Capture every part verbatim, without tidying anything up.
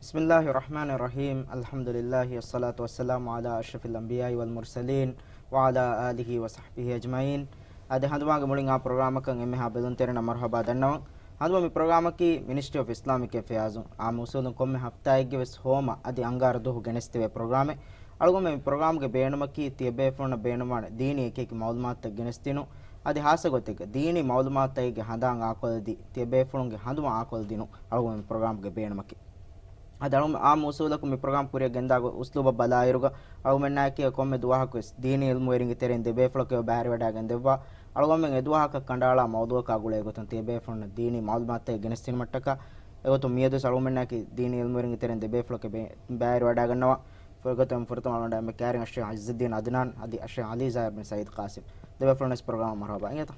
بسم الله الرحمن الرحيم. الحمد لله والصلاة والسلام على أشرف الأنبياء والمرسلين وعلى آله وصحبه أجمعين. އާދެ، ހަނދުމާގެ މުޅިން އާ ޕްރޮގްރާމަކަށް އެންމެހާ ބެލުންތެރިންނަށް މަރުޙަބާ ދަންނަވަން. ހަނދުމަ މި ޕްރޮގްރާމަކީ މިނިސްޓްރީ އޮފް އިސްލާމިކް އެފެއާޒު އާ މޫސޫލުން ކޮންމެ ހަފްތާއެއްގެ ވެސް ހޯމަ އަދި އަންގާރަ ދުވަހު ގެނެސްދެވޭ ޕްރޮގްރާމެއް. އަޅުގަނޑު މި ޕްރޮގްރާމްގެ ބޭނުމަކީ ތިޔަބޭފުޅުންނަށް ބޭނުންވާނެ ދީނީ އެކިއެކި މައުލޫމާތުތައް ގެނެސްދިނުން. އަދި ހާއްސަ ގޮތެއްގަ ދީނީ މައުލޫމާތުތަކެއްގެ ހަނދާން އާކޮށްލަދީ، ތިޔަބޭފުޅުންގެ ހަނދުމަ އާކޮށްލަދިނުން އަޅުގަނޑު މި ޕްރޮގްރާމްގެ ބޭނުމަކީ. އަދި އަޅުގަނޑު އާ މޫސޫލަކުން މި ޕްރޮގްރާމް ކުރިއަށް ގެންދާ ގޮ-، އުސްލޫބަށް ބަލާއިރުގަ، އަޅުގަނޑުމެންނާއެކީ ކޮންމެ ދުވަހަކުވެސް ދީނީ އިލްމުވެރިންގެ ތެރެއިން ދެބޭފުޅަކަށް ބައިވެރިވަޑައިގެން ދެއްވާ. އަޅުގަނޑުމެން އެ ދުވަހަކަށް ކަނޑައަޅާ މައުޟޫއަކާ ގުޅޭ ގޮތުން ތިޔަބޭފުޅުންނަށް ދީނީ މައުލޫމާތުތައް ގެނެސްދިނުމަށްޓަކާ. އެގޮތުން މިއަދުވެސް އަޅުގަނޑުމެންނާއެކީ ދީނީ އިލްމުވެރިންގެ ތެރެއިން ދެބޭފުޅަކަށް ބެ-، ބައިވެރިވަޑައިގަންނަވާ. ފުރަގަތުން ފުރަތަމަ އަޅުގަނޑު އެންމެ ކައިރިން އައްޝައިޚް ޢިއްޒުއްދީން ޢަދްނާން އަދި އައްޝައިޚް ޢަލީ ޒާހިރު ބިން ސަޢީދު ޤާސިމް ދެބޭފުޅުންވެސް ޕްރޮގްރާމަށް މަރުޙަބާ އިނގޭތަ؟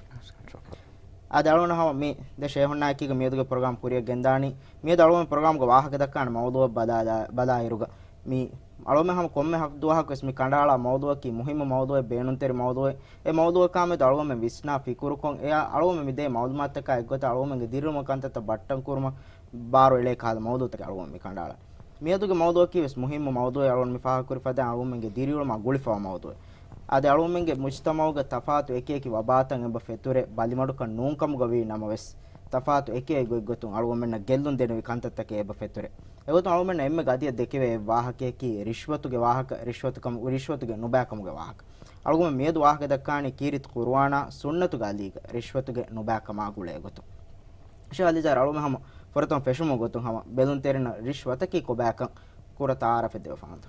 އާދެ، އަޅުގަނޑު ހަމަ މި ދެ ޝޭޚުންނާއެކީގަ މިއަދުގެ ޕްރޮގްރާމް ކުރިއަށް ގެންދާނީ. މިއަދު އަޅުގަނޑު ޕްރޮގްރާމްގެ ވާހަކަ ދައްކާނެ މައުޟޫއަށް ބަލާލާ-، ބަލާއިރުގަ، މި އަޅުގަނޑު ހަމަ ކޮންމެ ހަފް ދުވަހަކުވެސް މި ކަނޑައަޅާ މައުޟޫއަކީ މުހިއްމު މައުޟޫއެއް، ބޭނުންތެރި މައުޟޫއެއް. އެ މައުޟޫއަކާމެދު އަޅުގަނޑުމެން ވިސްނާ ފިކުރުކޮށް، އެއާ އަޅުގަނޑުމެން މި ދޭ މައުލޫމާތުތަކާ އެއްގޮތަށް އަޅުގަނޑުމެންގެ ދިރިއުޅުމުގެ ކަންތައްތައް ބައްޓަން ކުރުމަށް ބާރު އެޅޭ ކަހަލަ މައުޟޫއުތަކެއް އަޅުގަނޑު މި ކަނޑައަޅާ. މިއަދުގެ މައުޟޫއަކީ ވެސް މުހިއްމު މައުޟޫއެއް، އަޅުގަނޑު މި ފާހަގަކުރި ފަދައިން އަޅުގަނޑުމެންގެ ދިރިއުޅުމާ ގުޅިފަވާ މައުޟޫއެއް. އާދެ، އަޅުގަނޑުމެންގެ މުޖްތަމަޢުގަ ތަފާތު އެކި އެކި ވަބާތައް އެބަ ފެތުރޭ، ބަލިމަޑުކަން ނޫންކަމުގަ ވީ ނަމަވެސް، ތަފާތު އެކި އެއް ގޮތްގޮތުން އަޅުގަނޑުމެންނަށް ގެއްލުން ދެނެވި ކަންތައްތަކެއް އެބަ ފެތުރޭ. އެގޮތުން އަޅުގަނޑުމެންނަށް އެންމެ ގަދައަށް ދެކެވޭ އެއް ވާހަކަޔަކީ ރިޝްވަތުގެ ވާހަކަ، ރިޝްވަތު ކަމު-، ރިޝްވަތުގެ ނުބައިކަމުގެ ވާހަކަ. އަޅުގަނޑު މިއަދު ވާހަކަ ދައްކާނީ ކީރިތި ޤުރުއާނާ ސުންނަތުގެ އަލީގަ ރިޝްވަތުގެ ނުބައިކަމާ ގުޅޭ ގޮތުން. ޝޭޚް ޢަލީ ޒާހިރު، އަޅުގަނޑު ހަމަ ފުރަތަމަ ފެށުމުގެ ގޮތުން ހަމަ ބެލުންތެރިންނަށް ރިޝްވަތަކީ ކޮބާކަން ކުރަ ތަޢާރަފެއް ދެވިފަ ހަނދު.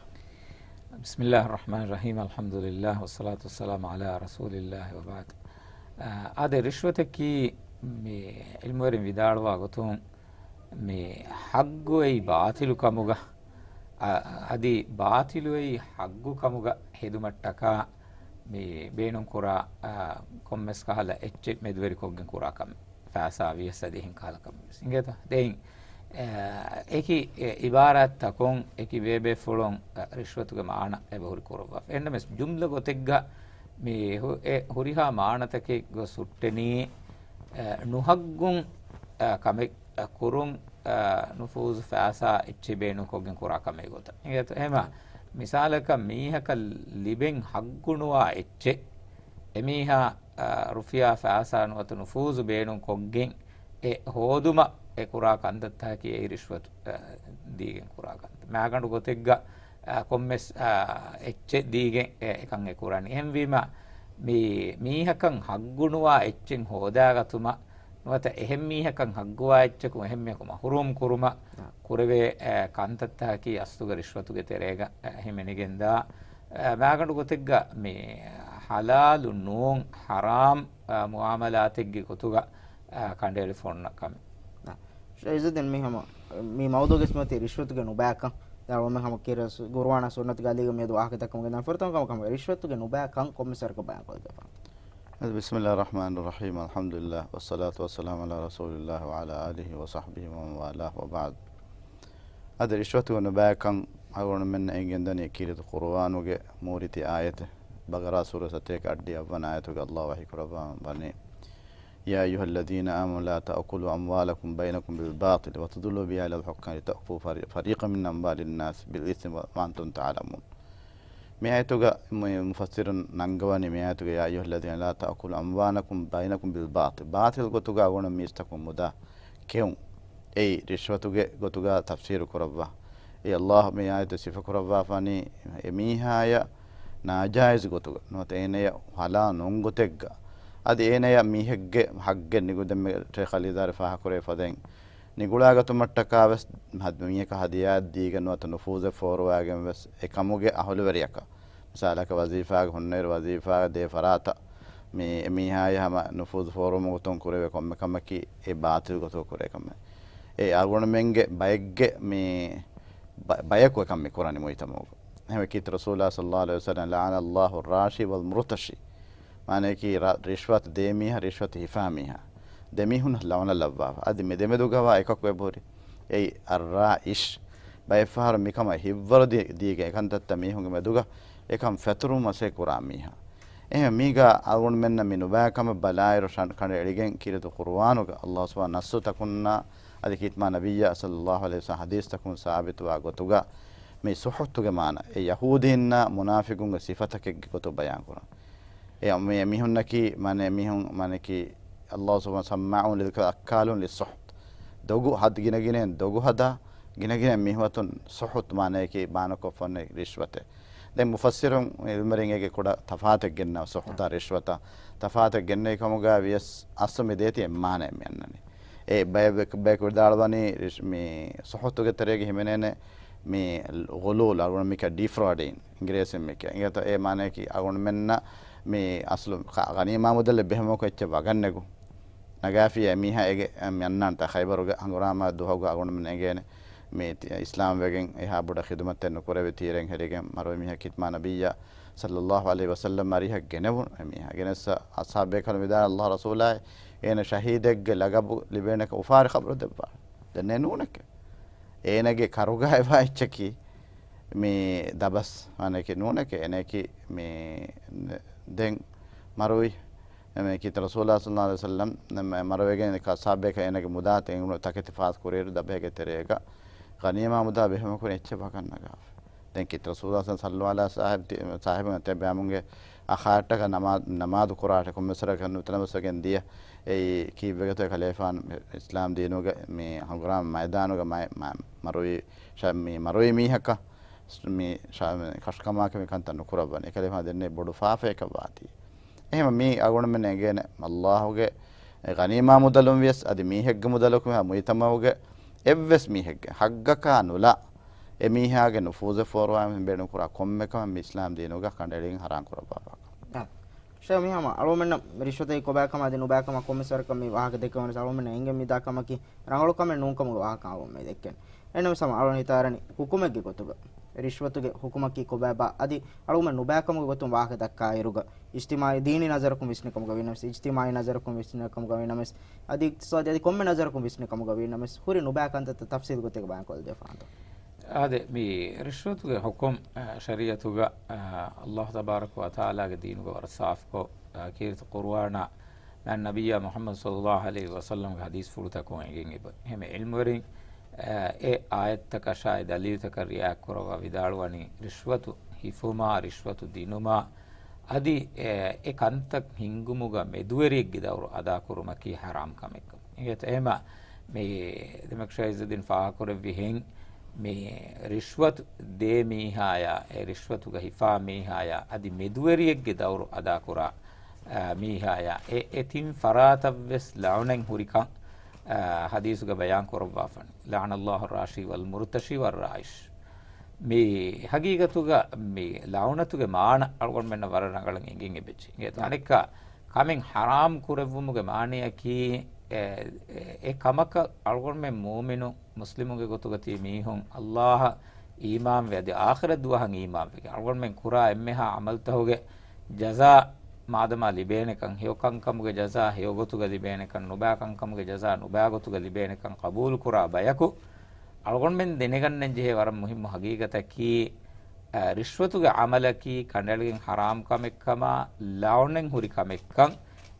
بسم الله الرحمن الرحيم. الحمد لله والصلاة والسلام على رسول الله وبعد. އާ، އާދެ، ރިޝްވަތަކީ މި ޢިލްމުވެރިން ވިދާޅުވާ ގޮތުން މި ޙައްޤު އެއީ ބާޠިލު ކަމުގަ، އަ-، އަދި ބާޠިލު އެއީ ޙައްޤު ކަމުގަ ހެދުމަށްޓަކާ މި ބޭނުންކުރާ، އާ، ކޮންމެސް ކަހަލަ އެއްޗެއް މެދުވެރިކޮށްގެން ކުރާ ކަމެއް. ފައިސާ ވިޔަސް އަދި އެހެން ކަހަލަ ކަމެއް ވެސް އިނގޭތަ؟ ދެން، އެ، އެކި، އެ، އިބާރާތްތަކުން އެކި ބޭބޭފުޅުން، އެ، ރިޝްވަތުގެ މާނަ އެބަހުރި ކުރައްވާފަ. އެންނަމެސް ޖުމްލަ ގޮތެއްގަ މި ހު-، އެ ހުރިހާ މާނަތަކެއް ގޮސް ހުއްޓެނީ، އެ، ނުހައްގުން، އެ، ކަމެއް، އެ، ކުރުން، އެ، ނުފޫޒު ފައިސާ އެއްޗެއް ބޭނުންކޮށްގެން ކުރާ ކަމެއް ގޮތަށް. އިނގޭތަ؟ އެހެމަ މިސާލަކަށް މީހަކަށް ލިބެން ހައްގުނުވާ އެއްޗެއް އެމީހާ، އަ، ރުފިޔާ ފައިސާ ނުވަތަ ނުފޫޒު ބޭނުން ކޮށްގެން އެ ހޯދުމަށް އެ ކުރާ ކަންތައްތަކަކީ އެއީ ރިޝްވަތު، އަ، ދީގެން ކުރާ ކަންތައް. މާގަނޑު ގޮތެއްގަ، އަ، ކޮންމެސް، އަ، އެއްޗެއް ދީގެން އެ، އެކަން އެ ކުރަނީ. އެހެންވީމަ، މި މީހަކަށް ހައްގުނުވާ އެއްޗެއް ހޯދާގަތުމަށް ނުވަތަ އެހެން މީހަކަށް ހައްގުވާ އެއްޗަކުން އެހެން މީހަކު މަޙްރޫމް ކުރުމަށް ކުރެވޭ، އެ، ކަންތައްތަކަކީ އަސްލުގަ ރިޝްވަތުގެ ތެރޭގަ، އެ، ހިމެނިގެންދާ، އެ، މާގަނޑު ގޮތެއްގަ މި ޙަލާލު ނޫން ޙަރާމް، އެ، މުޢާމަލާތެއްގެ ގޮތުގަ، އެ، ކަނޑައެޅިފަ އޮންނަ ކަމެއް. ޝޭޚް ޢިއްޒުއްދީން މި ހަމަ މި މައުޟޫގެ ސިމަތި ރިޝްވަތުގެ ނުބައިކަން. ދެން އަޅުގަނޑު ހަމަ ކީރިތި ޤުރުއާނާ ސުންނަތުގެ އަލީގަ މިއަދު ވާހަކަ ދައްކަމުން ގެންދާނެ. ފުރަތަމަ ކަމަކަށް ރިޝްވަތުގެ ނުބައިކަން ކޮންމެސް ވަރަކަށް ބަޔާންކޮށްދެއްވާ. بسم الله الرحمن الرحيم. الحمد لله والصلاة والسلام على رسول الله وعلى آله وصحبه ومن والاه وبعد. އަދި ރިޝްވަތުގެ ނުބައިކަން އަޅުގަނޑުމެންނަށް އެނގިގެންދަނީ ކީރިތި ޤުރުއާނުގެ މޫރިތި އާޔަތެއް، ބަޤަރާ ސޫރަ ސަތޭކަ އަށްޑިހަ އަށްވަނަ އާޔަތުގެ ﷲ ވަޙީކުރައްވާ ވަނީ، يا أيها الذين آمنوا لا تأكلوا أموالكم بينكم بالباطل وتدلوا بها إلى الحكام لتأكلوا فري-، فريقا من أموال الناس بالإثم وأنتم تعلمون. މި އާޔަތުގަ މު-، މުފައްސިރުން ނަންގަވަނީ މި އާޔަތުގަ، يا أيها الذين لا تأكلوا أموالكم بينكم بالباطل، ބާޠިލް ގޮތުގަ އަޅުގަނޑު މީސްތަކުން މުދާ ކެއުން. އެއީ ރިޝްވަތުގެ ގޮތުގަ ތަފްސީރު ކުރައްވާ. އެ ﷲ މި އާޔަތު ސިފަކުރައްވާފަނީ އެމީހާޔަށް ނާޖާއިޒު ގޮތުގަ ނުވަތަ އޭނަޔަށް ޙަލާލު ނޫން ގޮތެއްގަ، އަދި އޭނަޔަށް މީހެއްގެ ޙައްޤެއް ނިގުދެން ޝޭޚް ޢަލީ ޒާހިރު ފާހަގަކުރެވި ފަދައިން، ނިގުޅާގަތުމަށްޓަކާ ވެސް ހަ-، މީހަކަށް ހަދިޔާއެއް ދީގެން ނުވަތަ ނުފޫޒެއް ފޯރުވާގެން ވެސް އެކަމުގެ އަހުލުވެރިޔަކަށް، މިސާލަކަށް ވަޒީފާގެ ހުންނައިރު ވަޒީފާގެ ދޭ ފަރާތަށް މި އެމީހާޔަށް ހަމަ ނުފޫޒު ފޯރުވުމުގެ ގޮތުން ކުރެވޭ ކޮންމެ ކަމަކީ އެ ބާޠިލް ގޮތުގަ ކުރޭ ކަމެއް. އެ އަޅުގަނޑުމެންގެ ބައެއްގެ މި ބަ-، ބަޔަކު އެކަން މި ކުރަނީ މުޖްތަމަޢުގަ. އެހެންވެ ކީރިތި ރަސޫލާ ޞައްލައްލާހު ޢަލައިހި ވަސައްލަމް، لعن الله الراشي والمرتشي، މާނަޔަކީ ރަ-، ރިޝްވަތު ދޭ މީހާ، ރިޝްވަތު ހިފާ މީހާ، ދެމީހުން ލަޢުނަތް ލައްވާފަ. އަދި މި ދެމެދުގަވާ އެކަކު އެބަހުރި. އެއީ އައްރާއިޝް. ބައެއްފަހަރު މިކަމަށް ހިއްވަރު ދީ-، ދީގެން އެކަންތައްތައް މީހުންގެ މެދުގަ އެކަން ފެތުރުމަށް މަސައްކަތް ކުރާ މީހާ. އެހެން މީގަ އަޅުގަނޑުމެންނަށް މި ނުބައި ކަމެއް ބަލާއިރު ޝަން-، ކަނޑައެޅިގެން ކީރިތި ޤުރުއާނުގަ ﷲ ސުބްޙާނަހޫ ނައްޞުތަކުންނާ އަދި ކީތްމާ ނަބިއްޔާ ޞައްލައްލާހު ޢަލައިހި ވަސައްލަމް ޙަދީޘްތަކުން ސާބިތުވާ ގޮތުގަ މި ސުޙުތުގެ މާނަ އެ ޔަހޫދީންނާ މުނާފިޤުންގެ ސިފަތަކެއްގެ ގޮތު ބަޔާން ކުރަން. އެ މި-، މީހުންނަކީ މާނަ މީހުން މާނަކީ ﷲ ސުބްޙާނަހޫ ސައްމާޢޫން ލިލް އައްކާލޫން ލިއްސުޙްތު. ދޮގު ހަދ-، ގިނަގިނައިން ދޮގު ހަދާ، ގިނަގިނައިން މި ހުވަތުން ސުޙުތު މާނަޔަކީ ބާނުކޮށްފަ އޮންނަ ރިޝްވަތެއް. ދެން މުފައްސިރުން ޢިލްމުވެރިން އޭގެ ކުޑަ ތަފާތެއް ގެންނަ ސުޙުތާ ރިޝްވަތާ ތަފާތެއް ގެންނެވި ކަމުގަ ވިޔަސް އަސްލު މި ދޭތީ އެއް މާނައެއް މި އަންނަނީ. އެ ބަޔަ-، ބަޔަކު ވިދާޅުވަނީ ރިޝް-، މި ސުޙުތުގެ ތެރޭގަ ހިމެނޭނެ މި ޣުލޫލް އަޅުގަނޑު މިކަ ޑީފްރޯޑިން އިނގިރޭސިން މިކަ. އިނގޭތޯ އެ މާނަޔަކީ އަޅުގަނޑުމެންނަށް މި އަސްލު ޣަ-، ޣަނީމާ މުދަލެއް ބެހެމަކު އެއްޗެއް ވަގަށް ނެގު. ނަގާފިޔާ މީހާ އޭގެ މި އަންނާނެތާ ޚައިބަރުގެ ހަނގުރާމަ ދުވަހުގަ އަޅުގަނޑުމެން އެނގޭނެ މި ތި-، އިސްލާމް ވެގެން އެހާ ބޮޑަށް ޚިދުމަތެއް ނުކުރެވި ތީރައިން ހެރިގެން މަރުވި މީހާ ކީތްމާ ނަބިއްޔާ ޞައްލައްލާހު ޢަލައިހި ވަސައްލަމް އަރިހަށް ގެނެވުނު އެ މީހާ. ގެނެއްސަ އަޞްޙާބޭކަލުން ވިދާޅު ﷲ ރަސޫލާއި އޭނަ ޝަހީދެއްގެ ލަގަބު ލިބޭނެކަން އުފާވެރި ޚަބަރު ދެއްވާ. ދެން އެ ނޫނެކެ. އޭނަގެ ކަރުގަ އެވާ އެއްޗަކީ މި ދަބަސް ވާނެކެ ނޫނެކެ. އޭނައަކީ މި ދެން މަރުވި އެމެ ކީތް ރަސޫލާ ޞައްލައްލާހު ޢަލައިހި ވަސައްލަމް މަރުވެގެން އެކަ އަޞްޙާބޭކަ އޭނަގެ މުދާ ތެންގުނު ތަކެތި ފާސް ކުރިއިރު ދަބަހެގެ ތެރޭގަ ޣަނީމާ މުދާ ބެހުމަކުން އެއްޗެއް ވަގަށް ނަގާފަ. ދެން ކީތް ރަސޫލާ ޞައްލައްލާހު ޢަލައިހި ވަސައްލަމް ތި-، ޞާޙިބުން ތިޔަބައިމުންގެ އަޚާއްޓަކަ ނަމާ-، ނަމާދު ކުރާށެ ކޮންމެސް ވަރަކަށް ނުތަނަވަސްވެގެން ދިޔަ. އެއީ ކީއްވެގެތޯ އެކަލޭފާނު އިސްލާމް ދީނުގެ މި ހަނގުރާމަ މައިދާނުގަ މައި-، މަ-، މަރުވި ޝަ-، މި މަރުވި މީހަކަށް މި ޝަ-، މި ކަށުކަމާކަށް މި ކަންތައް ނުކުރައްވަން. އެކަލޭފާނު ދެންނެވި ބޮޑު ފާފައަކަށް ވާތީ. އެހެން މީ އަޅުގަނޑުމެން އެނގޭނެ ﷲ ގެ ޣަނީމާ މުދަލުން ވިޔަސް އަދި މީހެއްގެ މުދަލަކުން މުޖްތަމަޢުގެ އެއްވެސް މީހެއްގެ ޙައްޤަކާ ނުލާ އެ މީހާގެ ނުފޫޒެއް ފޯރުވާ ބޭނުން ކުރާ ކޮންމެ ކަމެއް މި އިސްލާމް ދީނުގަ ކަނޑައެޅިގެން ޙަރާމް ކުރައްވާފަ. ޝޭޚް މިހާމަ އަޅުގަނޑުމެންނަށް ރިޝްވަތެއް ކޮބާ ކަމާ އަދި ނުބާ ކަމާ ކޮންމެސް ވަރަކަށް މި ވާހަކަ ދެކެވުނަސް އަޅުގަނޑުމެންނަށް އެނގެން މި ދާ ކަމަކީ ރަނގަޅު ކަމެއް ނޫން ކަމުގެ ވާހަކަ އަޅުގަނޑުމެން ދެއްކެން. އެހެންނަމަވެސް ހަމަ އަޅުގަނޑު ހިތާރަނީ ޙުކުމެއްގެ ގޮތުގަ ރިޝްވަތުގެ ޙުކުމަކީ ކޮބާބާ އަދި އަޅުގަނޑުމެން ނުބާ ކަމުގެ ގޮތުން ވާހަކަ ދައްކާއިރުގަ އިޖްތިމާޢީ ދީނީ ނަޒަރަކުން ވިސްނި ކަމުގަ ވީނަމަވެސް، އިޖްތިމާޢީ ނަޒަރަކުން ވިސްނި ކަމުގަ ވީނަމަވެސް، އަދި އިޤްތިޞާދީ އަދި ކޮންމެ ނަޒަރަކުން ވިސްނި ކަމުގަ ވީނަމަވެސް، ހުރި ނުބާ ކަންތައްތައް ތަފްޞީލު ގޮތެއްގަ ބަޔާންކޮށްލަދެއްވާންތޯ؟ އާދެ، މި ރިޝްވަތުގެ ޙުކުމް، އަ، ޝަރީޢަތުގަ، އަ، ﷲ ތަބާރަކަ ވަތަޢާލާގެ ދީނުގަ ވަރަށް ސާފުކޮށް، އަ، ކީރިތި ޤުރުއާނާ މާތް ނަބިއްޔާ މުޙައްމަދު ޞައްލައްލާހު ޢަލައިހި ވަސައްލަމްގެ ޙަދީޘްފުޅުތަކުން އެނގެން އެބަ. އެހެން ޢިލްމުވެރިން، އަ، އެ އާޔަތްތަކަށާއި ދަލީލުތަކަށް ރިޢާޔަތްކުރައްވާ ވިދާޅުވަނީ، ރިޝްވަތު ހިފުމާ، ރިޝްވަތު ދިނުމާ، އަދި، އެ، އެ ކަންތައް ހިންގުމުގަ މެދުވެރިއެއްގެ ދައުރު އަދާކުރުމަކީ ޙަރާމް ކަމެއްކަމަށް. އިނގޭތޯ އެހެމަ މި ދެމެކް ޝައިޒުއްދީން ފާހަގަކުރެއްވިހެން، މި ރިޝްވަތު ދޭ މީހާޔާ، އެ ރިޝްވަތުގަ ހިފާ މީހާޔާ، އަދި މެދުވެރިއެއްގެ ދައުރު އަދާކުރާ، އާ، މީހާޔާ، އެ، އެ ތިން ފަރާތަށްވެސް ލަޢުނަތް ހުރިކަން، އާ، ޙަދީޘުގަ ބަޔާން ކުރައްވާފަނި. لعن الله الراشي والمرتشي والراعش. މި ޙަޤީޤަތުގަ މި ލަޢުނަތުގެ މާނަ އަޅުގަނޑުމެންނަށް ވަރަށް ރަނގަޅަށް އެނގެން އެބަޖެހޭ. އިނގޭތޯ އަނެއްކާ ކަމެއް ޙަރާމް ކުރެއްވުމުގެ މާނަޔަކީ، އެ، އެ، އެ ކަމަކަށް އަޅުގަނޑުމެން މުއުމިނު މުސްލިމުންގެ ގޮތުގަ ތިބި މީހުން ﷲ އަށް އީމާންވެ އަދި އާޚިރަތް ދުވަހަށް އީމާންވެގެން އަޅުގަނޑުމެން ކުރާ އެންމެހާ ޢަމަލުތަކުގެ ޖަޒާ މާދަމާ ލިބޭނެކަން، ހެޔޮ ކަންކަމުގެ ޖަޒާ ހެޔޮ ގޮތުގަ ލިބޭނެކަން، ނުބާ ކަންކަމުގެ ޖަޒާ ނުބާ ގޮތުގަ ލިބޭނެކަން ޤަބޫލުކުރާ ބަޔަކު، އަޅުގަނޑުމެން ދެނެގަންނަން ޖެހޭ ވަރަށް މުހިއްމު ޙަޤީޤަތަކީ، އަ، ރިޝްވަތުގެ ޢަމަލަކީ ކަނޑައެޅިގެން ޙަރާމް ކަމެއްކަމާ، ލަޢުނަތް ހުރި ކަމެއްކަން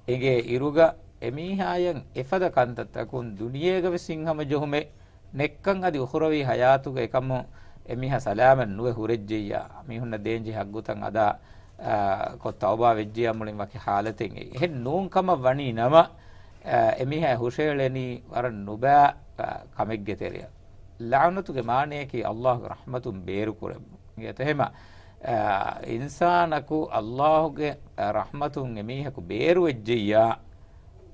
އެނގޭ އިރުގަ، އެމީހާޔަށް އެފަދަ ކަންތައްތަކުން ދުނިޔޭގަވެސް ހިތްހަމަޖެހުމެއް ނެއްކަން އަދި އުޚުރަވީ ޙަޔާތުގަ އެކަމުން އެމީހާ ސަލާމަތް ނުވެ ހުރެއްޖެއްޔާ، މީހުންނަށް ދޭންޖެހޭ ޙައްޤުތައް އަދާ، އާ، ކޮށް ތައުބާ ވެއްޖެޔާ މުޅިން ވަކި ޙާލަތެއް. އެ-، އެހެން ނޫން ކަމަށް ވަނީ ނަމަ، އާ، އެމީހާ ހުށައެޅެނީ ވަރަށް ނުބާ، އާ، ކަމެއްގެ ތެރެއަށް. ލަޢުނަތުގެ މާނަޔަކީ ﷲގެ ރަޙްމަތުން ބޭރުކުރެއްވުން. އިނގޭތޯ އެހެމަ، އާ، އިންސާނަކު ﷲގެ، އާ، ރަޙްމަތުން އެމީހަކު ބޭރުވެއްޖެއްޔާ،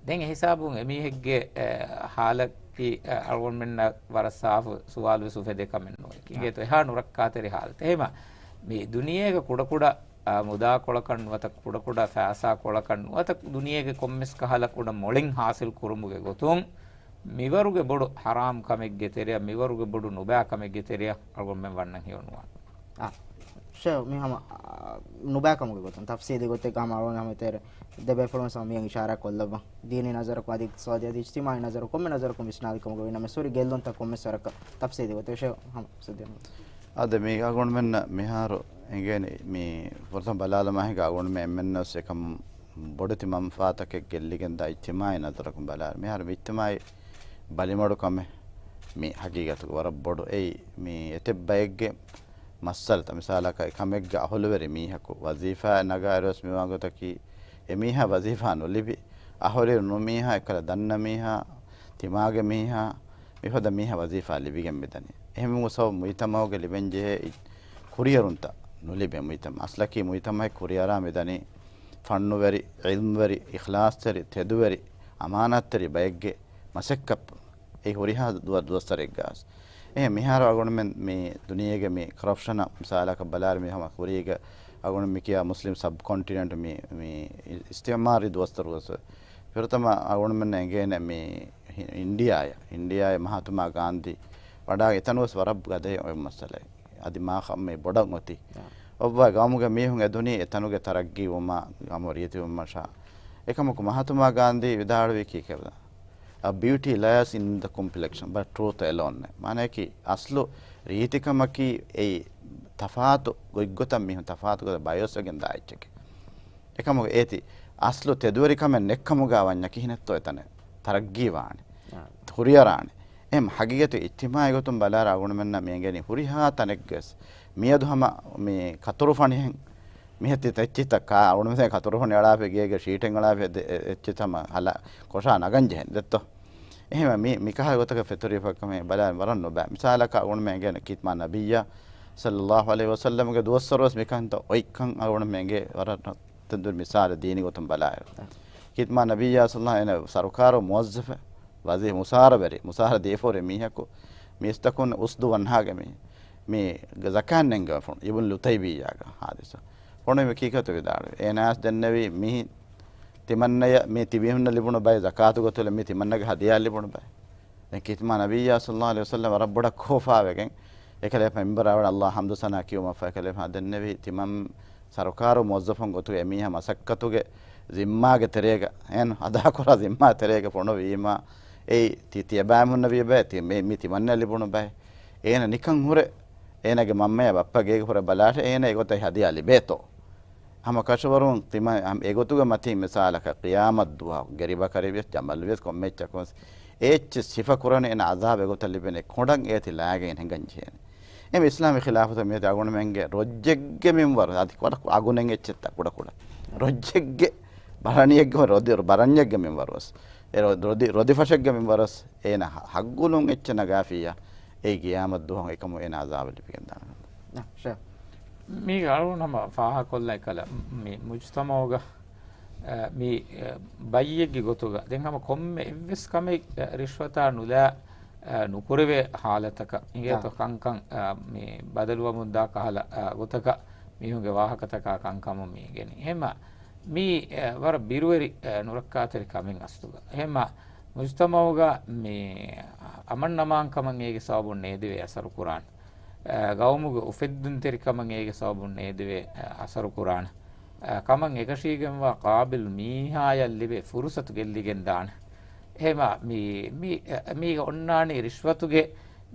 ދެން އެ ހިސާބުން އެމީހެއްގެ، އެ، ޙާލަކީ، އެ، އަޅުގަނޑުމެންނަށް ވަރަށް ސާފު ސުވާލުވެސް އުފެދޭ ކަމެއް ނޫން. އިނގޭތޯ އެހާ ނުރައްކާތެރި ޙާލަތެއް. އެހެމަ މި ދުނިޔޭގެ ކުޑަކުޑަ، އާ، މުދާކޮޅަކަށް ނުވަތަ ކުޑަކުޑަ ފައިސާކޮޅަކަށް ނުވަތަ ދުނިޔޭގެ ކޮންމެސް ކަހަލަ ކުޑަ މޮޅެއް ޙާޞިލް ކުރުމުގެ ގޮތުން މިވަރުގެ ބޮޑު ޙަރާމް ކަމެއްގެ ތެރެއަށް، މިވަރުގެ ބޮޑު ނުބާ ކަމެއްގެ ތެރެއަށް އަޅުގަނޑުމެން ވަންނަން ހެޔޮ ނުވާނެ. އާ، ޝޭޚް، މި ހަމަ، އާ، ނުބާކަމުގެ ގޮތުން ތަފްސީލީ ގޮތެއްގަ ހަމަ އަޅުގަނޑު ހަމަ ތޭރެ ދެބޭފުޅުން ހަމަ މިއަށް އިޝާރާތް ކޮށްލައްވަން. ދީނީ ނަޒަރަކުން އަދި އިޤްތިޞާދީ އަދި އިޖްތިމާޢީ ނަޒަރު ކޮންމެ ނަޒަރަކުން ވިސްނާލި ކަމުގަ ވީނަމަ ސޮރީ ގެއްލުންތައް ކޮންމެސް ވަރަކަށް ތަފްސީލީ ގޮތެއް ޝޭޚް ހަމަ ސުދިން. އާދެ، މީ އަޅުގަނޑުމެންނަށް މިހާރު އެނގޭނެ މި ފުރަތަމަ ބަލާލުމާ ހިނގާ އަޅުގަނޑުމެން އެންމެންނަށް އެކަމު ބޮޑެތި މަންފާތަކެއް ގެއްލިގެންދާ އިޖްތިމާޢީ ނަޒަރަކުން ބަލާ. މިހާރު މި އިޖްތިމާޢީ ބަލިމަޑުކަމެއް މި ހަގީގަތުގަ ވަރަށް ބޮޑު. އެއީ މި އެތައް ބައެއްގެ މައްސަލަތައް. މިސާލަކަށް އެކަމެއްގެ އަހުލުވެރި މީހަކު ވަޒީފާއަށް ނަގާއިރުވެސް މިވާ ގޮތަކީ އެމީހާ ވަޒީފާ ނުލިބި، އަހުރި ނުމީހާ އެކަލަ ދަންނަ މީހާ، ތިމާގެ މީހާ، މިފަދަ މީހާ ވަޒީފާ ލިބިގެން މިދަނީ. އެހެންވުމުގެ ސަބަބު މުޖްތަމަޢުގެ ލިބެންޖެހޭ ކުރިއެރުންތައް ނުލިބޭ މުޖްތަމަޢަށް. އަސްލަކީ މުޖްތަމަޢެއް ކުރިއަރާ މިދަނީ ފަންނުވެރި، ޢިލްމުވެރި، އިޚްލާޞްތެރި، ތެދުވެރި، އަމާނާތްތެރި ބައެއްގެ މަސައްކަތް. އެ ހުރިހާ ދުވަ-، ދުވަސްވަރެއްގަސް. އެހެން މިހާރު އަޅުގަނޑުމެން މި ދުނިޔޭގެ މި ކޮރަޕްޝަނަށް މިސާލަކަށް ބަލާއިރު މި ހަމަ ކުރީގަ އަޅުގަނޑު މި ކިޔާ މުސްލިމް ސަބް ކޮންޓިނެންޓް މި، މި އިސްތިޢުމާރީ ދުވަސްވަރުގަސް. ފިރުތަމަ އަޅުގަނޑުމެންނަށް އެނގޭނެ މި ހި-، އިންޑިއާއަށް، އިންޑިއާއަށް މަހާތުމާ ގާންދީ ވަޑާގެ އެތަނުވެސް ވަރަށް ގަދަ އޮތް މައްސަލައެއް. އަދި މާ ޚަ-، މި ބޮޑަށް އޮތީ. އާ. އޮއްވާ ގައުމުގެ މީހުން އެދުނީ އެތަނުގެ ތަރައްގީ ވުމާ، ގައުމު ރީތިވުމަށާ. އެކަމަކު މަހާތުމާ ގާންދީ ވިދާޅުވީ ކީކޭ؟ A beauty lies in the complexion, but truth alone. މާނަޔަކީ، އަސްލު ރީތިކަމަކީ އެއީ ތަފާތު ގޮތްގޮތަށް މީހުން ތަފާތު ގޮތަށް ބަޔަސްވެގެން ދާ އެއްޗެކޭ. އެކަމަކު އޭތި އަސްލު ތެދުވެރިކަމެއް ނެއްކަމުގަ ވަންޏާ ކިހިނެއްތޯ އެތަނެއް ތަރައްގީވާނެ، އާ. ހުރިއަރާނެ. އެހެން ހަގީގަތު އިޖްތިމާޢީ ގޮތުން ބަލާއިރު އަޅުގަނޑުމެންނަށް މި އެނގެނީ ހުރިހާ ތަނެއްގަސް މިއަދު ހަމަ މި ކަތުރުފަނިހެން މިހެތި ތެއްޗިތައް ކާ އަޅުގަނޑުމެން ކަތުރުފަނި އަޅާފަ ގޭގެ ޝީޓެއް އަޅާފަ ދެ-، އެ-، އެއްޗިތައް ހަމަ ހަލަ ކޮށާ ނަގަން ޖެހެން ދެއްތޯ. އެހެން މި، މިކަހަލަ ގޮތަކަށް ފެތުރިފަ ކަމެއް ބަލާ ވަރަށް ނުބައި. މިސާލަކަށް އަޅުގަނޑުމެން އެނގޭނެ ކީތްމާ ނަބިއްޔާ ޞައްލައްލާހު ޢަލައިހި ވަސައްލަމްގެ ދުވަސްވަރުވެސް މިކަންތައް އޮތްކަން އަޅުގަނޑުމެން އެނގޭ ވަރަށް ތެދު މިސާލެއް ދީނީ ގޮތުން ބަލާއިރު. ކީތްމާ ނަބިއްޔާ ޞައްލައްލާހު ޢަލައިހި ސަރުކާރު މުވައްޒަފެއް، ވަޒީ-، މުސާރަވެރި، މުސާރަ ދީފަ ހުރި މީހަކު، މީސްތަކުން އުސްދު ވަންހާގެ މީ، މި ޒަކާތް ނެންގެވަފުނު، އިބްނު ލުތައިބިއްޔާގެ ހާދިސާ. ފޮނުވި ކީކޭތޯ ވިދާޅުވި. އޭނާސް ދެންނެވީ މި ތިމަންނަޔަށް މި ތިބީހުންނަށް ލިބުނު ބައެއް ޒަކާތު ގޮތުގަ މި ތިމަންނަގެ ހަދިޔާ ލިބުނު ބައެއް. ދެން ކީތްމާ ނަބިއްޔާ ޞައްލައްލާހު ޢަލައިހި ވަސައްލަމް ވަރަށް ބޮޑަށް ކޯފާވެގެން އެކަލޭފާ މިންބަރާ ވަޑަ އައްލާހަށް ޙަމްދު ސަނާ ކިޔުމަށްފަ އެކަލޭފާ ދެންނެވި ތިމަން ސަރުކާރު މުވައްޒަފުން ގޮތުގަ އެމީހާ މަސައްކަތުގެ ޒިންމާގެ ތެރޭގަ، އޭނަ އަދާކުރާ ޒިންމާ ތެރޭގަ ފޮނުވީމާ، އެއީ ތި-، ތިޔަބައިމީހުންނަށް ވިޔަ ބައެއް، ތި-، މި، މި ތިމަންނަ ލިބުނު ބައެއް. އޭނަ ނިކަން ހުރެ، އޭނަގެ މަންމަޔާ ބައްޕަ ގޭގެ ހުރެ ބަލާށޭ، އޭނަ އެގޮތަށް ހަދިޔާ ލިބޭތޯ. ހަމަ ކަށަވަރުން ތިމަން އެގޮތުގަ މަތީ މިސާލަކަށް ޤިޔާމަތް ދުވަހު ގެރިބަކަރިވިޔަސް، ޖަމަލުވިޔަސް، ކޮންމެ އެއްޗަކުން އެއްޗެއް ސިފަ ކުރަނީ އޭނަ އަޒާބު އެގޮތަށް ލިބޭނެ ކޮނޑަށް އޭތި ލާގެން ހިނގަން ޖެހޭނެ. އެމް އިސްލާމީ ޚިލާފަތު މިއޮތީ އަޅުގަނޑުމެންގެ ރޮއްޖެއްގެ މިންވަރު، އަދި ވަރަށް އަގުނެން އެއްޗެއްތަ ކުޑަކުޑަ. ރޮއްޖެއްގެ ބަރަނިއެއްގެ ރޮދި، ބަރަންޏެއްގެ މިންވަރުވެސް. އެ ރޮ-، ރޮދި، ރޮދިފަށެއްގެ މިންވަރުވެސް. އޭނަ ހަ-، ހައްގުލުން އެއްޗެއް ނަގާފިއްޔާ، އެ ގިޔާމަތް ދުވަހު އެކަމު އޭނަ އަޒާބު ލިބިގެން ދާނެ. ނަ، ޝޭ. މީގެ އަޅުން ހަމަ ފާހަގަކޮށްލައި ކަލަ މި މުޖްތަމަޢުގަ، އަ، މި، އަ، ބައްޔެއްގެ ގޮތުގަ ދެން ހަމަ ކޮންމެ އެއްވެސް ކަމެއް، އަ، ރިޝްވަތާ ނުލާ، އަ، ނުކުރެވޭ ހާލަތަކަށް އިނގޭތޯ އާ. ކަންކަން، އަ، މި ބަދަލުވަމުންދާ ކަހަލަ، އަ، ގޮތަކަށް މީހުންގެ ވާހަކަތަކާ ކަންކަމުން މި އިނގެނީ. އެހެމަ މީ، އަ، ވަރަށް ބިރުވެރި، އަ، ނުރައްކާތެރި ކަމެއް އަސްލުގަ. އެހެމަ މުޖްތަމަޢުގަ މި އަމަންއަމާންކަމަށް އޭގެ ސަބަބުން ނޭދެވޭ އަސަރު ކުރާނެ. އަ، ގައުމުގެ އުފެއްދުންތެރިކަމަށް އޭގެ ސަބަބުން ނޭދެވޭ، އަ، އަސަރު ކުރާނެ. އަ، ކަމަށް އެކަށީގެންވާ ޤާބިލު މީހާޔަށް ލިބޭ ފުރުސަތު ގެއްލިގެން ދާނެ. އެހެމަ މި، މި، އަ، މީގަ އޮންނާނީ ރިޝްވަތުގެ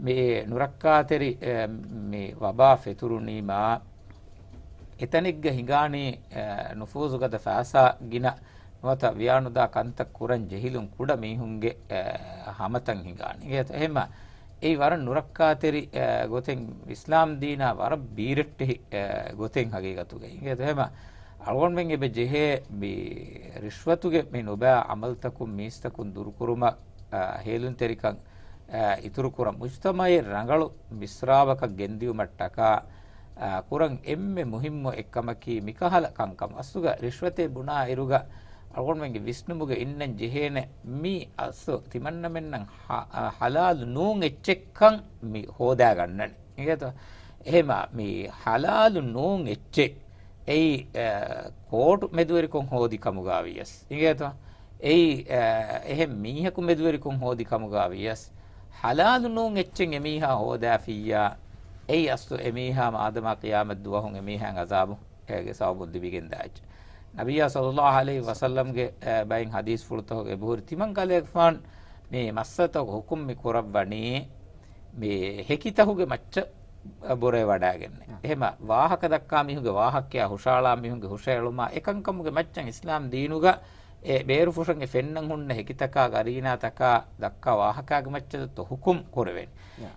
މި ނުރައްކާތެރި، އަ، މި ވަބާ ފެތުރުނީމާ، އެތަނެއްގަ ހިނގާނީ، އަ، ނުފޫޒުގަދަ ފައިސާ ގިނަ ނުވަތަ ވިޔާނުދާ ކަންތައް ކުރަން ޖެހިލުން ކުޑަ މީހުންގެ، އަ، ހަމަތައް ހިނގާނެ. އިނގޭތަ؟ އެހެމަ އެއީ ވަރަށް ނުރައްކާތެރި، އަ، ގޮތެއް، އިސްލާމް ދީނާ ވަރަށް ބީރައްޓެހި، އަ، ގޮތެއް ހަގީގަތުގައި. އިނގޭތަ؟ އެހެމަ އަޅުގަނޑުމެން އެބަ ޖެހޭ މި ރިޝްވަތުގެ މި ނުބައި އަމަލުތަކުން މީސްތަކުން ދުރުކުރުމަށް، އަ، ހޭލުންތެރިކަން، އަ، އިތުރުކުރަން މުޖްތަމަޢެއް ރަނގަޅު މިސްރާބަކަށް ގެންދިއުމަށްޓަކާ، އާ، ކުރަން އެންމެ މުހިއްމު އެއްކަމަކީ މިކަހަލަ ކަންކަމަށް. އަސްލުގަ ރިޝްވަތޭ ބުނާ އިރުގަ އަޅުގަނޑުމެންގެ ވިސްނުމުގަ އިންނަން ޖެހޭނެ މީ އަސްލު ތިމަންނަމެންނަށް ހަ-، އާ، ޙަލާލު ނޫން އެއްޗެއްކަން މި ހޯދާގަންނަނީ. އިނގޭތޯ؟ އެހެމަ މި ޙަލާލު ނޫން އެއްޗެއް އެއީ، އާ، ކޯޓު މެދުވެރިކޮށް ހޯދި ކަމުގަ ވިޔަސް. އިނގޭތޯ؟ އެއީ، އާ، އެހެން މީހަކު މެދުވެރިކޮށް ހޯދި ކަމުގަ ވިޔަސް، ޙަލާލު ނޫން އެއްޗެއް އެމީހާ ހޯދާފިއްޔާ، އެއީ އަސްލު އެމީހާ މާދަމާ ޤިޔާމަތް ދުވަހުން އެމީހާއަށް ޢަޒާބު އޭގެ ސަބަބުން ލިބިގެންދާ އެއްޗެއް. ނަބިއްޔާ ޞައްލައްލާހު ޢަލައިހި ވަސައްލަމްގެ، އެ، ބައިން ޙަދީޘްފުޅުތަކުގައި އެބަހުރި ތިމަން ކަލޭގެފާނު މި މައްސަލަތަކުގެ ޙުކުމް މި ކުރައްވަނީ މި ހެކިތަކުގެ މައްޗަށް ބުރައެ ވަޑާގެންނެ. އެހެމަ ވާހަކަ ދައްކާ މީހުންގެ ވާހަކަޔާ ހުށައަޅާ މީހުންގެ ހުށައެޅުމާ އެކަންކަމުގެ މައްޗަށް އިސްލާމް ދީނުގަ އެ ބޭރުފުށަށް އެ ފެންނަން ހުންނަ ހެކިތަކާ ގަރީނާތަކާ ދައްކާ ވާހަކާގެ މައްޗަށް ދޮއްތޯ ހުކުމް ކުރެވެން.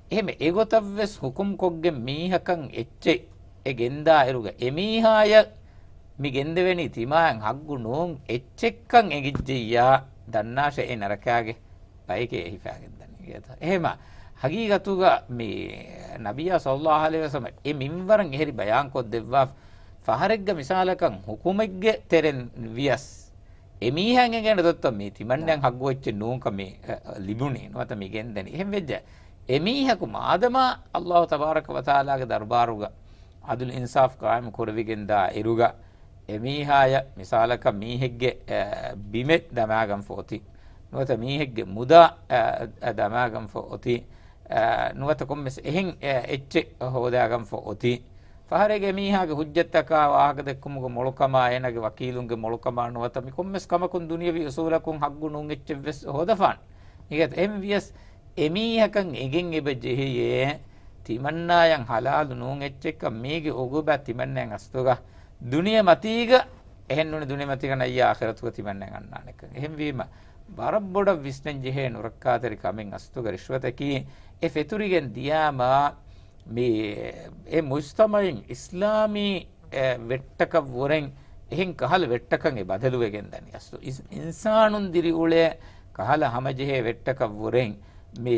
އެހެމެ އެގޮތަށްވެސް ހުކުމް ކޮށްގެން މީހަކަށް އެއްޗެއް އެ ގެންދާ އިރުގަ އެމީހާޔަށް މި ގެންދެވެނީ ތިމާޔަށް ހައްގު ނޫން އެއްޗެއްކަން އެނގިއްޖެއްޔާ ދަންނާށޭ އެ ނަރަކާގެ ބަޔެކޭ އެ ހިފާގެންދަނީ. އެހެމަ ހަގީގަތުގަ މި ނަބިއްޔާ ޞައްލައްލާހު ޢަލައިހި ވަސައްލަމަ އެ މިންވަރަށް އެހެރި ބަޔާންކޮށްދެއްވާ ފަހަރެއްގަ މިސާލަކަށް ހުކުމެއްގެ ތެރެން ވިޔަސް އެމީހާއަށް އެނގޭނެ ދޮއްތޯ މީ ތިމަންނައަށް ހައްގު އެއްޗެއް ނޫންކަން މި، އަ، ލިބުނީ ނުވަތަ މި ގެންދަނީ. އެހެން ވެއްޖެ އެމީހަކު މާދަމާ ﷲ ތަބާރަކަ ވަތަޢާލާގެ ދަރުބާރުގަ ޢަދުލު އިންސާފް ޤާއިމު ކުރެވިގެންދާ އިރުގަ އެމީހާޔަށް މިސާލަކަށް މީހެއްގެ، އަ، ބިމެއް ދަމާގަންފަ އޮތީ ނުވަތަ މީހެއްގެ މުދާ، އަ، އަ، ދަމާގަންފަ އޮތީ، އަ، ނުވަތަ ކޮންމެސް އެހެން، އެ، އެއްޗެއް ހޯދާގަންފަ އޮތީ. ފަހަރެއްގަ އެމީހާގެ ހުއްޖަތްތަކާ ވާހަކަ ދެއްކުމުގެ މޮޅުކަމާ، އޭނާގެ ވަކީލުންގެ މޮޅުކަމާ ނުވަތަ މި ކޮންމެސް ކަމަކުން ދުނިޔަވީ އުސޫލަކުން ހައްގު ނޫން އެއްޗެއްވެސް ހޯދަފާނެ. އިނގޭތަ؟ އެހެން ވިޔަސް އެމީހަކަށް އެނގެން އެބަ ޖެހެޔޭ، ތިމަންނާޔަށް ޙަލާލު ނޫން އެއްޗެއްކަން މީގެ އުގޫބާތް ތިމަންނައަށް އަސްލުގަ ދުނިޔެމަތީގަ އެހެންނޫނީ ދުނިޔެމަތީގަ ނައްޔާ އާޚިރަތުގަ ތިމަންނައަށް އަންނާނެކަން. އެހެންވީމަ، ވަރަށް ބޮޑަށް ވިސްނަން ޖެހޭ ނުރައްކާތެރި ކަމެއް އަސްލުގަ ރިޝްވަތަކީ. އެ ފެތުރިގެން ދިޔާމާ، މި އެ މުޖްތަމަޢުން އިސްލާމީ، އެ، ވެއްޓަކަށްވުރެން އެހެން ކަހަލަ ވެއްޓަކަށް އެ ބަދަލުވެގެން ދަނީ. އަސްލު އިސް-، އިންސާނުން ދިރިއުޅޭ ކަހަލަ ހަމަޖެހޭ ވެއްޓަކަށްވުރެން މި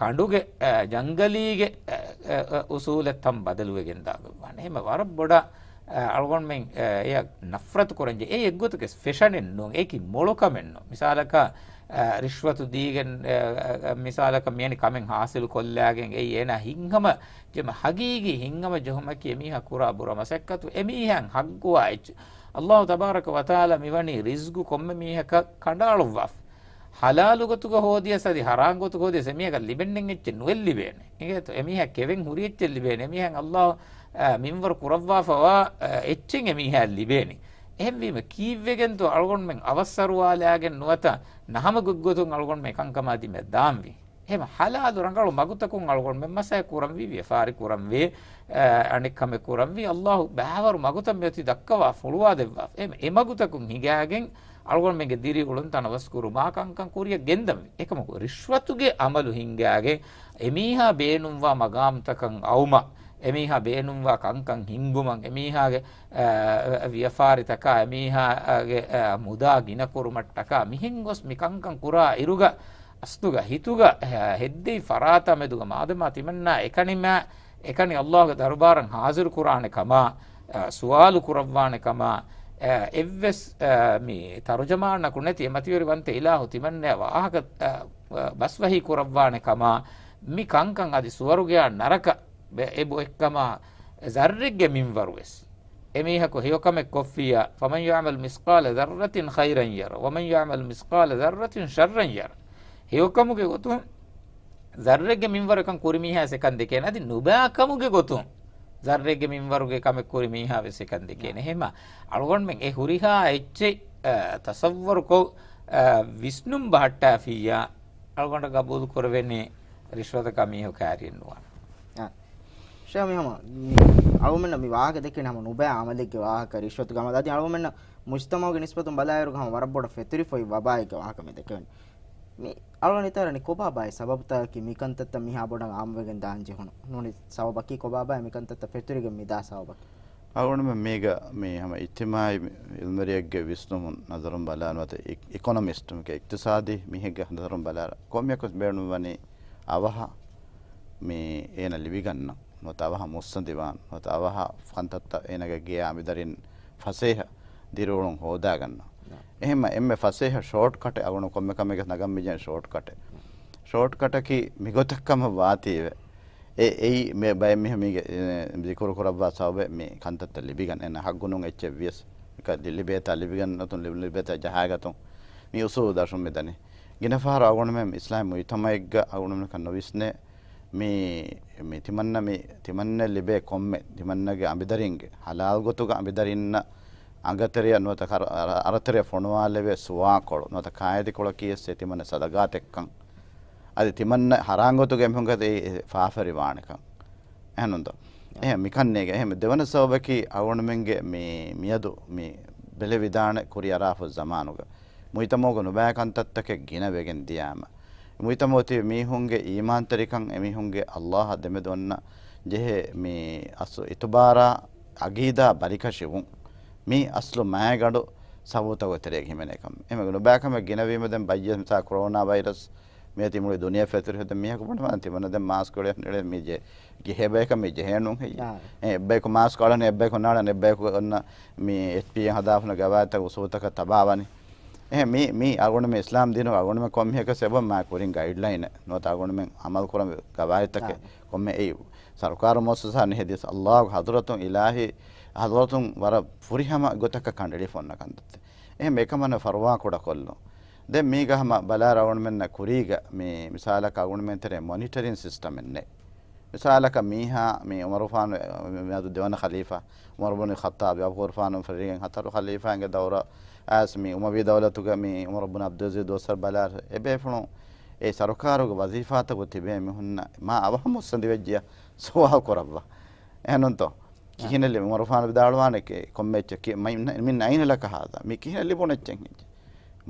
ކަނޑުގެ، އަ، ޖަންގަލީގެ، އަ، އަ، އަ، އުސޫލެއް ތަން ބަދަލުވެގެންދާގަންވާނެ. އެހެމަ ވަރަށް ބޮޑަށް، އަ، އަޅުގަނޑުމެން، އަ، އެޔަށް ނަފްރަތު ކުރަންޖެ. އެ އެއްގޮތުގެ ފެޝަނެއް ނޫން. އެކި މޮޅުކަމެއް ނޫން. މިސާލަކަށް، އަ، ރިޝްވަތު ދީގެން، އަ، އަ، މިސާލަކަށް މިއަނި ކަމެއް ހާސިލު ކޮށްލާގެން އެއީ އޭނާ ހިތްހަމަ ޖެހުމަށް ހަގީގީ ހިތްހަމަ ޖެހުމަކީ އެމީހާ ކުރާ ބުރަ މަސައްކަތު. އެމީހާއަށް ހައްގުވާ އެއްޗެއް. ﷲ ތަބާރަކަ ވަތަޢާލާ މިވަނީ ރިޒްގު ކޮންމެ މީހަކަށް ކަނޑައަޅުއްވާފަ. ޙަލާލު ގޮތުގަ ހޯދިޔަސް އަދި ޙަރާން ގޮތުގަ ހޯދިޔަސް އެމީހަކަށް ލިބެންނެން އެއްޗެއް ނުއެއް ލިބޭނެ. އިނގޭތޯ؟ އެމީހާ ކެވެން ހުރި އެއްޗެއް ލިބޭނެ. އެމީހާއަށް ﷲ، އަ، މިންވަރު ކުރައްވާފަވާ، އަ، އެއްޗެއް އެމީހާއަށް ލިބޭނެ. އެހެންވީމަ ކީއްވެގެންތޯ އަޅުގަނޑުމެން އަވަސްއަރުވާލާގެން ނުވަތަ ނަހަމަ ގޮތްގޮތުން އަޅުގަނޑުމެން ކަންކަމާ ދިމަ ދާންވީ؟ އެހެމަ ޙަލާލު ރަނގަޅު މަގުތަކުން އަޅުގަނޑުމެން މަސައްކަތް ކުރަންވީ، ވިޔަފާރި ކުރަންވީ، އަ، އަނެއް ކަމެއް ކުރަންވީ، ﷲ ބައިވަރު މަގުތައް މިއޮތީ ދައްކަވާ ފޮޅުވާ ދެއްވާފަ. އެ، އެ މަގުތަކުން ހިނގާގެން އަޅުގަނޑުމެންގެ ދިރިއުޅުން ތަނަވަސްކުރުމާ ކަންކަން ކުރިއަށް ގެންދަންވީ. އެކަމަކު ރިޝްވަތުގެ އަމަލު ހިނގާގެން އެމީހާ ބޭނުންވާ މަގާމްތަކަށް އައުމަށް، އެމީހާ ބޭނުންވާ ކަންކަން ހިންގުމަށް، އެމީހާގެ، އަ، ވިޔަފާރިތަކާ، އެމީހާގެ، އަ، މުދާ ގިނަ ކުރުމަށްޓަކާ މިހެން ގޮސް މި ކަންކަން ކުރާ އިރުގަ އަސްލުގަ ހިތުގަ، އަ، ހެއްދެވި ފަރާތާ މެދުގަ މާދަމާ ތިމަންނާ އެކަނިމާ، އެކަނި ﷲގެ ދަރުބާރަށް ޙާޒިރު ކުރާނެ ކަމާ، އަ، ސުވާލު ކުރައްވާނެ ކަމާ، އަ، އެއްވެސް، އަ، މި ތަރުޖަމާނަކު ނެތި އެ މަތިވެރި ވަންތަ އިލާހު ތިމަންނާ ވާހަކަ، އަ، އަ، ބަސްވަހީ ކުރައްވާނެ ކަމާ، މި ކަންކަން އަދި ސުވަރުގެއާ ނަރަކަ އެ ބޮއެއްކަމާ، ޒައްރެއްގެ މިންވަރުވެސް. އެމީހަކު ހެޔޮކަމެއް ކޮށްފިއްޔާ، فَمَنْ يَعْمَلْ مِثْقَالَ ذَرَّةٍ خَيْرًا يَرَهُ وَمَنْ يَعْمَلْ مِثْقَالَ ذَرَّةٍ شَرًّا يَرَهُ. ހެޔޮކަމުގެ ގޮތުން ޒައްރެއްގެ މިންވަރަކަށް ކުރި މީހާ ސެކަން ދެކޭނެ. އަދި ނުބާކަމުގެ ގޮތުން ޒައްރެއްގެ މިންވަރުގެ ކަމެއް ކުރި މީހާ ވެސް ސެކަން ދެކޭނެ. އެހެމަ އަޅުގަނޑުމެން އެ ހުރިހާ އެއްޗެއް، އަ، ތަޞައްވަރުކޮށް، އަ، ވިސްނުން ބަހައްޓާފިއްޔާ، އަޅުގަނޑަށް ގަބޫލު ކުރެވެނީ ރިޝްވަތަކާ މީހަކު ކާރިއެއް ނުވާނެ. އާ. ޝޭޚް މިހަމަ، މި އަޅުގަނޑުމެންނަށް މި ވާހަކަ ދެކެން ހަމަ ނުބައި އަމަލެއްގެ ވާހަކަ ރިޝްވަތުގެ އަމަލު. އަދި އަޅުގަނޑުމެންނަށް މުޖްތަމަޢުގެ ނިސްބަތުން ބަލާއިރުގަ ހަމަ ވަރަށް ބޮޑަށް ފެތުރިފައި ވަބާއެއްގެ ވާހަކަ މި ދެކެވެނީ. މި އަޅުގަނޑު ހިތަށް އަރަނީ ކޮބާ ބައެއް ސަބަބުތަކަކީ މިކަންތައްތައް މިހާ ބޮޑަށް އާއްމުވެގެން ދާން ޖެހުނު؟ ނޫނީ ސަބަބަކީ ކޮބާ ބައެއް މިކަންތައްތައް ފެތުރިގެން މިދާ ސަބަބަކީ؟ އަޅުގަނޑުމެން މީގަ މި ހަމަ އިޖްތިމާޢީ ޢިލްމުވެރިއެއްގެ ވިސްނުމުން ނަޒަރުން ބަލާ ނުވަތަ އި-، އިކޮނޮމިސްޓު، އިޤްތިޞާދީ މީހެއްގެ ނަޒަރުން ބަލާ ކޮންމެއަކުވެސް ބޭނުންވަނީ އަވަހަށް މި އޭނަ ލިބިގަންނަން ނުވަތަ އަވަހަށް މުއްސަނދިވާން ނުވަތަ އަވަހަށް ކަންތައްތައް އޭނަގެ ގެޔާ އަނބިދަރިން ފަސޭހަ ދިރިއުޅުން ހޯދާގަންނަން. އެހެންމަ އެންމެ ފަސޭހަ ޝޯޓްކަޓެއް އަޅުގަނޑު ކޮންމެ ކަމެއްގެ ނަގަން މިޖެހެން ޝޯޓްކަޓެއް. ޝޯޓްކަޓަކީ މިގޮތަށް ކަމަށް ވާތީވެ. އެ، އެއީ މި ބައެއް މީހުން މީގެ، އެ، ޒިކުރު ކުރައްވާ ސަބަބެއް މި ކަންތައްތައް ލިބިގަން. އޭނަ ހައްގު ނޫން އެއްޗެއް ވިޔަސް. އެކަ ލި-، ލިބޭތާ ލިބިގަން ނުތުން ލި-، ލިބޭތާ ޖަހާގަތުން. މި އުސޫލު ދަށުން މި ދަނީ. ގިނަ ފަހަރު އަޅުގަނޑުމެން އިސްލާމީ މުޖްތަމަޢެއްގަ އަޅުގަނޑުމެންނަކަށް ނުވިސްނޭ. މި، މި ތިމަންނަ މި، ތިމަންނަ ލިބޭ ކޮންމެ، ތިމަންނަގެ އަނބިދަރިންގެ، ޙަލާލް ގޮތުގަ އަނބިދަރިންނަށް އަނގަތެރެއަށް ނުވަތަ ކަރ-، އަރަ-، އަރަތެރެއަށް ފޮނުވާލެވޭ ސުވާކޮޅު ނުވަތަ ކާއެދިކޮޅަކީ އެއްސެ ތިމަންނަ ސަދަގާތެއްކަން. އަދި ތިމަންނަ ޙަރާން ގޮތުގެ އެމީހުންގެ އެ ފާފަރި ވާނެކަން. އެހެންނުންތޯ؟ އެހެން މިކަންނޭގެ. އެހެން ދެވަނަ ސަބަބަކީ އަޅުގަނޑުމެންގެ މި، މިއަދު މި ބެލެވިދާނެ ކުރިއަރާފަ ޒަމާނުގަ. މުޖްތަމަޢުގަ ނުބައި ކަންތައްތަކެއް ގިނަ ވެގެން ދިޔާމަ، މުޖްތަމަޢު ތިބި މީހުންގެ އީމާންތެރިކަން، އެމީހުންގެ ﷲ އާ ދެމެދު އޮންނަ ޖެހޭ މި އަސްލު އިތުބާރާ، އަގީދާ ބަލިކަށިވުން، މީ އަސްލު މާތް ގަނޑު ސަބޫތަކުގެ ތެރޭގަ ހިމެނޭ ކަމެއް. އެހެން ނުބައި ކަމެއް ގިނަވީމަ ދެން ބައްޔަށް މިސާ ކޮރޯނާ ވައިރަސް މިއޮތީ މުޅި ދުނިޔެ ފެތުރި ހެދެ މީހަކު ބުނެ މަ ތިމަންނަ ދެން މާސްކު އެޅެން މި ޖެ-، ޖެހޭ ބަޔަކަށް މި ޖެހޭނު ހެއްޔެ؟ އާ. އެ އެއްބަޔަކު މާސްކު އަޅަނީ، އެއްބަޔަކު ނާޅަނީ، އެއްބަޔަކު އޮންނަ މި އެޗްޕީއޭ ހަދާފަ ހުންނަ ގަވާއިދުތަކުގެ އުސޫލުތަކަށް ތަބާވަނީ. އެހެން މި، މި އަޅުގަނޑުމެން އިސްލާމް ދީނުގަ އަޅުގަނޑުމެން ކޮންމެއަކަސް އެބަ މާ ކުރިން ގައިޑްލައިނެއް ނުވަތަ އަޅުގަނޑުމެން އަމަލު ކުރަން ގަވާއިދުތަކެއް އާ. ކޮންމެ އެއީ ސަރުކާރު މުއައްސަސާ ނެހެދިސް ﷲ ގެ ޙަޟްރަތުން އިލާހީ ޙަޟްރަތުން ވަރަށް ފުރިހަމަ ގޮތަކަށް ކަނޑައެޅިފަ އޮންނަ ކަންތައްތައް. އެހެން އެކަމަށް ފަރުވާ ކުޑަކޮށްލުން. ދެން މީގަ ހަމަ ބަލާއިރު އަޅުގަނޑުމެންނަށް ކުރީގަ މި މިސާލަކަށް އަޅުގަނޑުމެން ތެރޭ މޮނިޓަރިން ސިސްޓަމެއް ނެތް. މިސާލަކަށް މީހާ މި ޢުމަރުފާނު މިއަދު ދެވަނަ ޚަލީފާ ޢުމަރު ބުނު ޚައްޠާބް އަބު ޢުމަރުފާނު ފެށިގެން ހަތަރު ޚަލީފާގެ ދައުރަށް އައިސް މި އުމަވީ ދައުލަތުގެ މި ޢުމަރު ބުނު ޢަބްދުލްޢަޒީޒް ދުވަސްވަރު ބަލާއިރު އެބޭފުޅުން އެ ސަރުކާރުގެ ވަޒީފާތަކުގަ ތިބޭ މީހުންނަށް މާ އަވަހަށް މުއްސަނދިވެއްޖިޔާ ސުވާލު ކުރައްވާ. އެހެންނޫންތޯ؟ ކިހިނެއް ލިބު-، ޢުމަރުފާނު ވިދާޅުވާނެ ކެ-، ކޮންމެ އެއްޗެއް ކި-، މި، މި، މިން އައިނަ ލަކަ ހާދާ. މި ކިހިނެއް ލިބުނެއްޗެއް ހިންޖެ.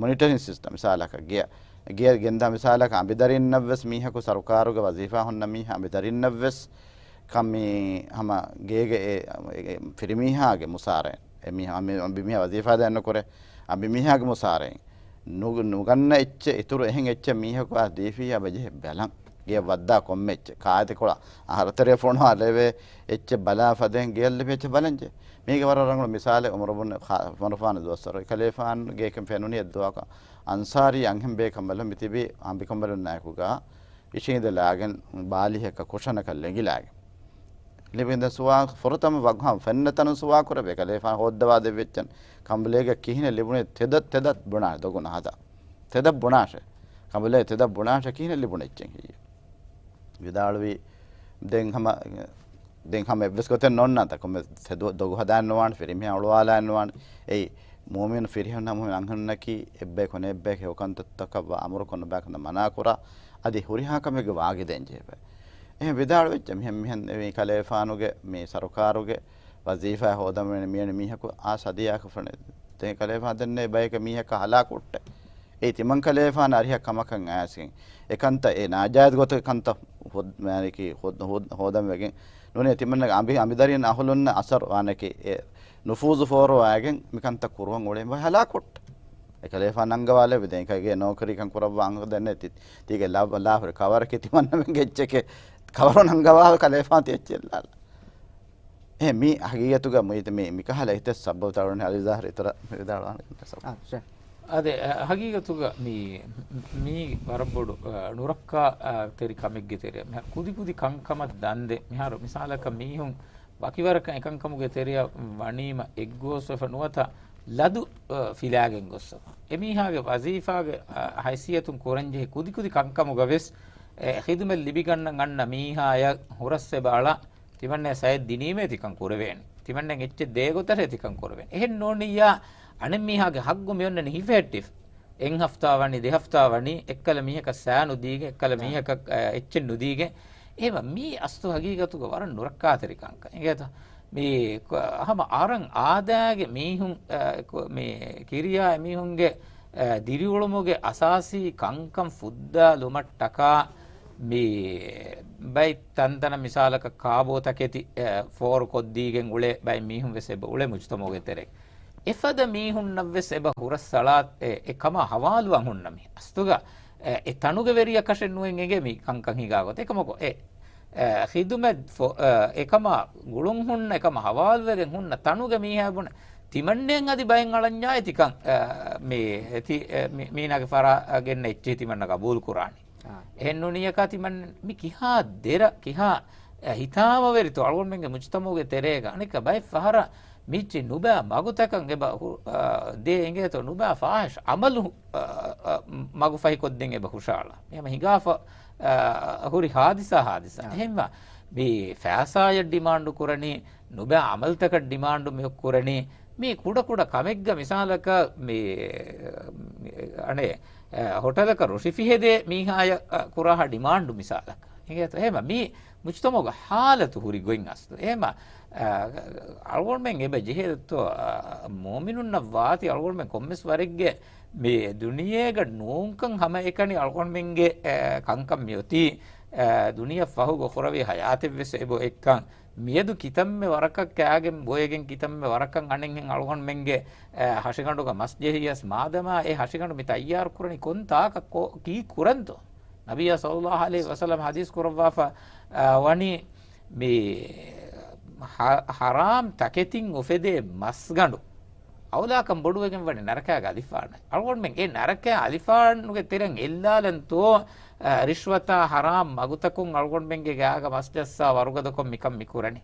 މޮނިޓަރިން ސިސްޓަމް މިސާލަކަށް ގެ-، ގެ-، ގެންދާ މިސާލަކަށް އަނބިދަރިންނަށްވެސް މީހަކު ސަރުކާރުގެ ވަޒީފާ ހުންނަ މީހާ އަނބިދަރިންނަށްވެސް ކަން މި ހަމަ ގޭގެ އެ، އެ، އެ ފިރިމީހާގެ މުސާރައިން. އެ މީހާ އަނބި-، އަނބިމީހާ ވަޒީފާ ދޭން ނުކުރޭ. އަނބިމީހާގެ މުސާރައިން. ނު-، ނުގަންނަ އެއްޗެއް، އިތުރު އެހެން އެއްޗެއް މީހަކު އާ ދީފިއްޔާ ބަޖެހެއް ބެލަން. ގެޔަށް ވައްދާ ކޮންމެ އެއްޗެއް. ކާއެތިކޮޅަށް އަހަރުތެރެ ފޮނުވާ ލެވޭ އެއްޗެއް ބަލާ ފަދައިން ގެޔަށް ލިބޭ އެއްޗެއް ބަލަންޖެ. މީގެ ވަރަށް ރަނގަޅު މިސާލެއް ޢުމަރު ބުން ޚާ-، ޢުމަރުފާނު ދުވަސްވަރު އެކަލޭފާނުގެ ކެން ފެނުނީ އެއްދުވަހަކު އަންސާރީ އަންހެން ބޭކަނބަލުން މިތިބީ އަނބިކަނބަލުންނާއެކުގަ އިށީނދެލާގެން ބާލިހަކަށް ކުށަނަކަށް ލެނގިލާގެން. ލިބިން ދެން ސުވާ-، ފުރަތަމަ ވަގުހާ ފެންނަ ތަނުން ސުވާ ކުރެވޭ ކަލޭފާނު ހޯއްދަވާ ދެއްވިއްޗަން ކަނބަލޭގަ ކިހިނެއް ލިބުނީ ތެދަށް، ތެދަށް ބުނާ ދޮގު ނަހަދާ. ތެދަށް ބުނާށޭ. ކަނބަލޭ ތެދަށް ބުނާށޭ ކިހިނެއް ލިބުނެއްޗެއް ހެއްޔެވެ؟ ވިދާޅުވީ ދެން ހަމަ، ދެން ހަމަ އެއްވެސް ގޮތެއް ނޯންނާތަ ކޮންމެ ތެދު-، ދޮގު ހަދާން ނުވާނެ، ފިރިމީހާ އުޅުވާލާން ނުވާނެ. އެއީ މުއުމިނު ފިރިހެން ހަމަ އަންހެނުންނަކީ އެއްބަޔަކު އަނެއްބަޔަކަށް ހެޔޮކަންތައްތަކަށް ވާ އަމުރުކޮށް ނުބައިކަންތައް މަނާކުރާ، އަދި ހުރިހާ ކަމެއްގެ ވާގިދައިން ޖެހިފަ. އެހެން ވިދާޅުވެއްޖެ މިހެން، މިހެން މި ކަލޭފާނުގެ މި ސަރުކާރުގެ ވަޒީފާ ހޯދަމުން މިއަންނަ މީހަކު އާ ސަދިޔާކަށް ފަނެ. ދެން ކަލޭފާނު ދެންނެވި ބަޔަކަށް މީހަކަށް ހަލާކު ހުއްޓެ. އެއީ ތިމަން ކަލޭފާނު އަރިހަށް ކަމަކަށް އައިސްގެން އެކަންތައް އެ ނާޖާއިޒް ގޮތުގެ ކަންތައް ހޯ-، މާނަކީ ހޯ-، ހޯ-، ހޯދަން ވެގެން ނޫނީ ތިމަންނަގެ އަނބި-، އަނބިދަރިން އަހުލުންނަށް އަސަރު ވާނެކީ އެ ނުފޫޒު ފޯރުވާގެން މިކަންތައް ކުރުވަން އުޅެން ވަ ހަލާކު ހުއްޓެ. އެކަލޭފާނު ނަންގަވާލެއްވި ދެން އެކަލޭގެ ނޯކަރީކަން ކުރައްވާ އަނގަ ދެންނެ ތި-، ތީގެ ލާ-، ލާފުރި ކަވަރަކީ ތިމަންނަމެންގެ އެއްޗެކޭ ކަވަރު ނަންގަވާ ކަލޭފާނު ތި އެއްޗެއް ލާލާ. އެ މި ހަގީގަތުގަ މުއިތަ މި، މިކަހަލަ އިތެއް ސަބަބު ތަޅުން އަލީ ޒާހިރު އިތުރަށް މި ވިދާޅުވާނެ. އާ، ޝޭ. އާދެ، އަ، ހަގީގަތުގަ މި، މީ ވަރަށް ބޮޑު، އަ، ނުރައްކާ، އަ، ތެރި ކަމެއްގެ ތެރެއަށް މިހާރު ކުދި ކުދި ކަންކަމަށް ދަންދެ، މިހާރު މިސާލަކަށް މީހުން ވަކިވަރަކަށް އެކަންކަމުގެ ތެރެއަށް ވަނީމަ އެއްގޯސްވެފަ ނުވަތަ ލަދު، އަ، ފިލާގެން ގޮއްސަފަ. އެމީހާގެ ވަޒީފާގެ، އަ، ހައިސިއްޔަތުން ކުރަންޖެހި ކުދިކުދި ކަންކަމުގަވެސް، އެ، ޚިދުމަތް ލިބިގަންނަން އަންނަ މީހާޔަށް ހުރަސް އެބަ އަޅާ، ތިމަންނަޔަށް ސައެއް ދިނީމޭ ތިކަން ކުރެވޭނެ. ތިމަންނައަށް އެއްޗެއް ދޭ ގޮތަށޭ ތިކަން ކުރެވޭނެ. އެހެން ނޫނިއްޔާ، އަނެއްމީހާގެ ހައްގު މިއޮންނަނީ ހިފެހެއްޓިފަ. އެއް ހަފްތާ ވަނީ، ދެ ހަފްތާ ވަނީ، އެއްކަލަ މީހަކަށް ސައި ނުދީގެން، އެއްކަލަ އާ. މީހަކަށް، އަ، އެއްޗެއް ނުދީގެން. އެހެންވީމަ މީ އަސްލު ހަގީގަތުގަ ވަރަށް ނުރައްކާތެރި ކަންކަން. އިނގޭތަ؟ މީ ކޮ-، ހަމަ އަރަން އާދައިގެ މީހުން، އަ، ކޮ-، މި ކިރިޔާ އެމީހުންގެ، އަ، ދިރިއުޅުމުގެ އަސާސީ ކަންކަން ފުއްދާލުމަށްޓަކާ މި ބައި ތަންތަނަށް މިސާލަކަށް ކާބޯތަކެތި، އަ، ފޯރު ކޮށްދީގެން އުޅޭ ބައެއް މީހުން ވެސް އެބަ އުޅޭ މުޖްތަމަޢުގެ ތެރޭ. އެފަދަ މީހުންނަށްވެސް އެބަ ހުރަސްއަޅާ، އެ، އެކަމާ ހަވާލުވާން ހުންނަ މީ. އަސްތުގަ، އެ، އެ ތަނުގެ ވެރިޔަކަށެއް ނުވެން އެނގޭ މި ކަންކަން ހިނގާ ގޮތަށް. އެކަމަކު، އެ، އެ، ޚިދުމަތް ފޮ-، އެ، އެކަމާ ގުޅުން ހުންނަ، އެކަމަށް ހަވާލުވެގެން ހުންނަ ތަނުގެ މީހާ ބުނެ، ތިމަންނެން އަދި ބައެއް އަޅަންޏާ އެތިކަން، އެ، މި، އެތި، އެ، މި، މީނާގެ ފަރާ ގެންނަ އެއްޗެހި ތިމަންނަ ގަބޫލު ކުރާނީ. އާ. އެހެން ނޫނިއްޔާ ތިމަން މި ކިހާ ދެރަ، ކިހާ، އެ، ހިތާމަވެރިތޯ އަޅުގަނޑުމެންގެ މުޖްތަމަޢުގެ ތެރޭގަ އަނެއްކާ ބައެއް ފަހަރަށް މިއްޗި ނުބައި މަގުތަކަށް އެބަ ހު-، އާ، ދޭ އިނގޭތޯ ނުބައި ފާހިޝް އަމަލު، އާ، އާ، މަގުފަހިކޮށްދޭން އެބަ ހުށައަޅާ. އެހެން ހިނގާފަ، އާ، ހުރި ހާދިސާ ހާދިސާ. އާ. އެހެންވާ މި ފައިސާޔަށް ޑިމާންޑު ކުރަނީ، ނުބައި އަމަލުތަކަށް ޑިމާންޑު މި ކުރަނީ، މީ ކުޑަކުޑަ ކަމެއްގަ މިސާލަކަށް މި، މި، އަނެއް، އެ، ހޮޓަލަކަށް ރޮށި ފިހެދޭ މީހާޔަށް، އަ، ކުރާހާ ޑިމާންޑު މިސާލަކަށް. އިނގޭތޯ؟ އެހެމަ މީ މުޖްތަމަޢުގެ ހާލަތު ހުރި ގޮތް އަސްލު. އެހެމަ އަޅުގަނޑުމެން އެބަ ޖެހޭތޯ، މުއުމިނުންނަށް ވާތީ އަޅުގަނޑުމެން ކޮންމެސް ވަރެއްގެ މި ދުނިޔޭގަ ނޫންކަން ހަމައެކަނި އަޅުގަނޑުމެންގެ، އެ، ކަންކަން މިއޮތީ، އެ، ދުނިޔެ ފަހުގަ ކުރެވޭ ހަޔާތެއްވެސް އެބަ އޮތްކަން. މިއަދު ކިތަންމެ ވަރަކަށް ކާގެން ބޮއެގެން ކިތަންމެ ވަރަކަށް އަނެއްހެން އަޅުގަނޑުމެންގެ، އެ، ހަށިގަނޑުގަ މަސް ޖެހިޔަސް މާދަމާ އެ ހަށިގަނޑު މި ތައްޔާރު ކުރަނީ ކޮން ތާކަށް ކޮ-، ކީއް ކުރަންތޯ؟ ނަބިއްޔާ ޞައްލައްލާހު ޢަލައިހި ވަސައްލަމަ ޙަދީޘް ކުރައްވާފަ، އާ، ވަނީ މި ހަ-، ޙަރާމް ތަކެތިން އުފެދޭ މަސްގަނޑު އައުލާކަން ބޮޑުވެގެން ވަނީ ނަރަކާގެ އަލިފާނަށް. އަޅުގަނޑުމެން އެ ނަރަކާ އަލިފާނުގެ ތެރެއިން އެއްލާލަންތޯ، އާ، ރިޝްވަތާ ޙަރާމް މަގުތަކުން އަޅުގަނޑުމެންގެ ގާގަ މަސް ޖައްސާ ވަރުގަދަކޮށް މިކަން މި ކުރަނީ؟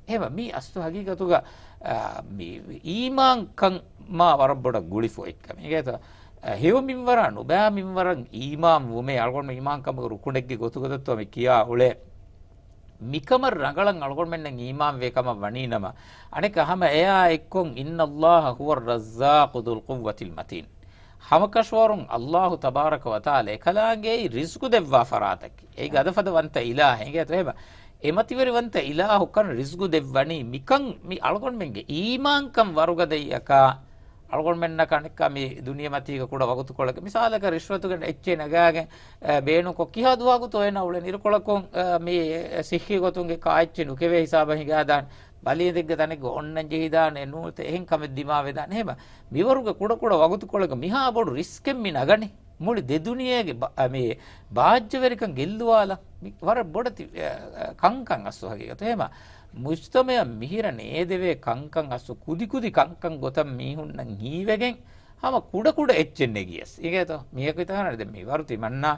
އެހެންވީމަ މީ އަސްލު ހަގީގަތުގަ، އާ، މި އީމާންކަން މާ ވަރަށް ބޮޑަށް ގުޅިފަ އޮތް ކަމެއް. އިނގޭތޯ؟ އަ، ހެޔޮ މިންވަރާ ނުބައި މިންވަރަށް އީމާން ވުމޭ އަޅުގަނޑު އީމާންކަމުގެ ރުކުނެއްގެ ގޮތުގަ ދޮއްތޯ މި ކިޔާ އުޅޭ. މިކަމަށް ރަނގަޅަށް އަޅުގަނޑުމެންނަށް އީމާންވޭ ކަމަށް ވަނީނަމަ، އަނެއްކާ ހަމަ އެއާ އެއްކޮށް، إِنَّ اللَّهَ هُوَ الرَّزَّاقُ ذُو الْقُوَّةِ الْمَتِينُ. ހަމަކަށަވަރުން އައްލާހު ތަބާރަކަ ވަތަޢާލާ އެކަލާނގެއީ ރިޒްޤު ދެއްވާ ފަރާތަކީ. އެއީ ގަދަފަދަ ވަންތަ އިލާހެއް. އިނގޭތޯ އެހެންވީމަ އެމަތިވެރިވަންތަ އިލާހު ކަން ރިޒްގު ދެއްވަނީ މިކަން މި އަޅުގަނޑުމެންގެ އީމާންކަން ވަރުގަދައިއަކާ، އަޅުގަނޑުމެންނަކަށް އަނެއްކާ މި ދުނިޔެމަތީގަ ކުޑަ ވަގުތުކޮޅެއްގަ މިސާލަކަށް ރިޝްވަތުގެ އެއްޗެއް ނަގާގެން، އަ، ބޭނުންކޮށް ކިހާ ދުވަހަކުތޯ އޭނާ އުޅެނީ؟ އިރުކޮޅަކުން، އަ، މި ސިއްހީ ގޮތުންގެ ކާއެއްޗެއް ނުކެވޭ ހިސާބަށް ހިނގާދާނެ. ބަލިއެދެއްގެ ތަނެއްގަ އޮންނަން ޖެހިދާނެ ނޫންތަ އެހެން ކަމެއް ދިމާވެދާނެ. އެހެންވީމަ މިވަރުގެ ކުޑަކުޑަ ވަގުތުކޮޅެއްގަ މިހާ ބޮޑު ރިސްކެއް މި ނަގަނީ. މުޅި ދެދުނިޔޭގެ ބަ-، އަ، މި ބާއްޖަވެރިކަން ގެއްލުވާލަން. މި ވަރަށް ބޮޑެތި، އަ، އަ، ކަންކަން އަސްލު ހަގީގަތު. އެހެންވީމަ މުޖްތަމަޢަށް މިހިރަ ނޭދެވޭ ކަންކަން އަސްލު ކުދިކުދި ކަންކަން ގޮތަށް މީހުންނަށް ހީވެގެން ހަމަ ކުޑަކުޑަ އެއްޗެއް ނެގިޔަސް. އިނގޭތޯ؟ މީހަކު ހިތަށް އަރާނެ ދެން މިވަރު ތިމަންނާ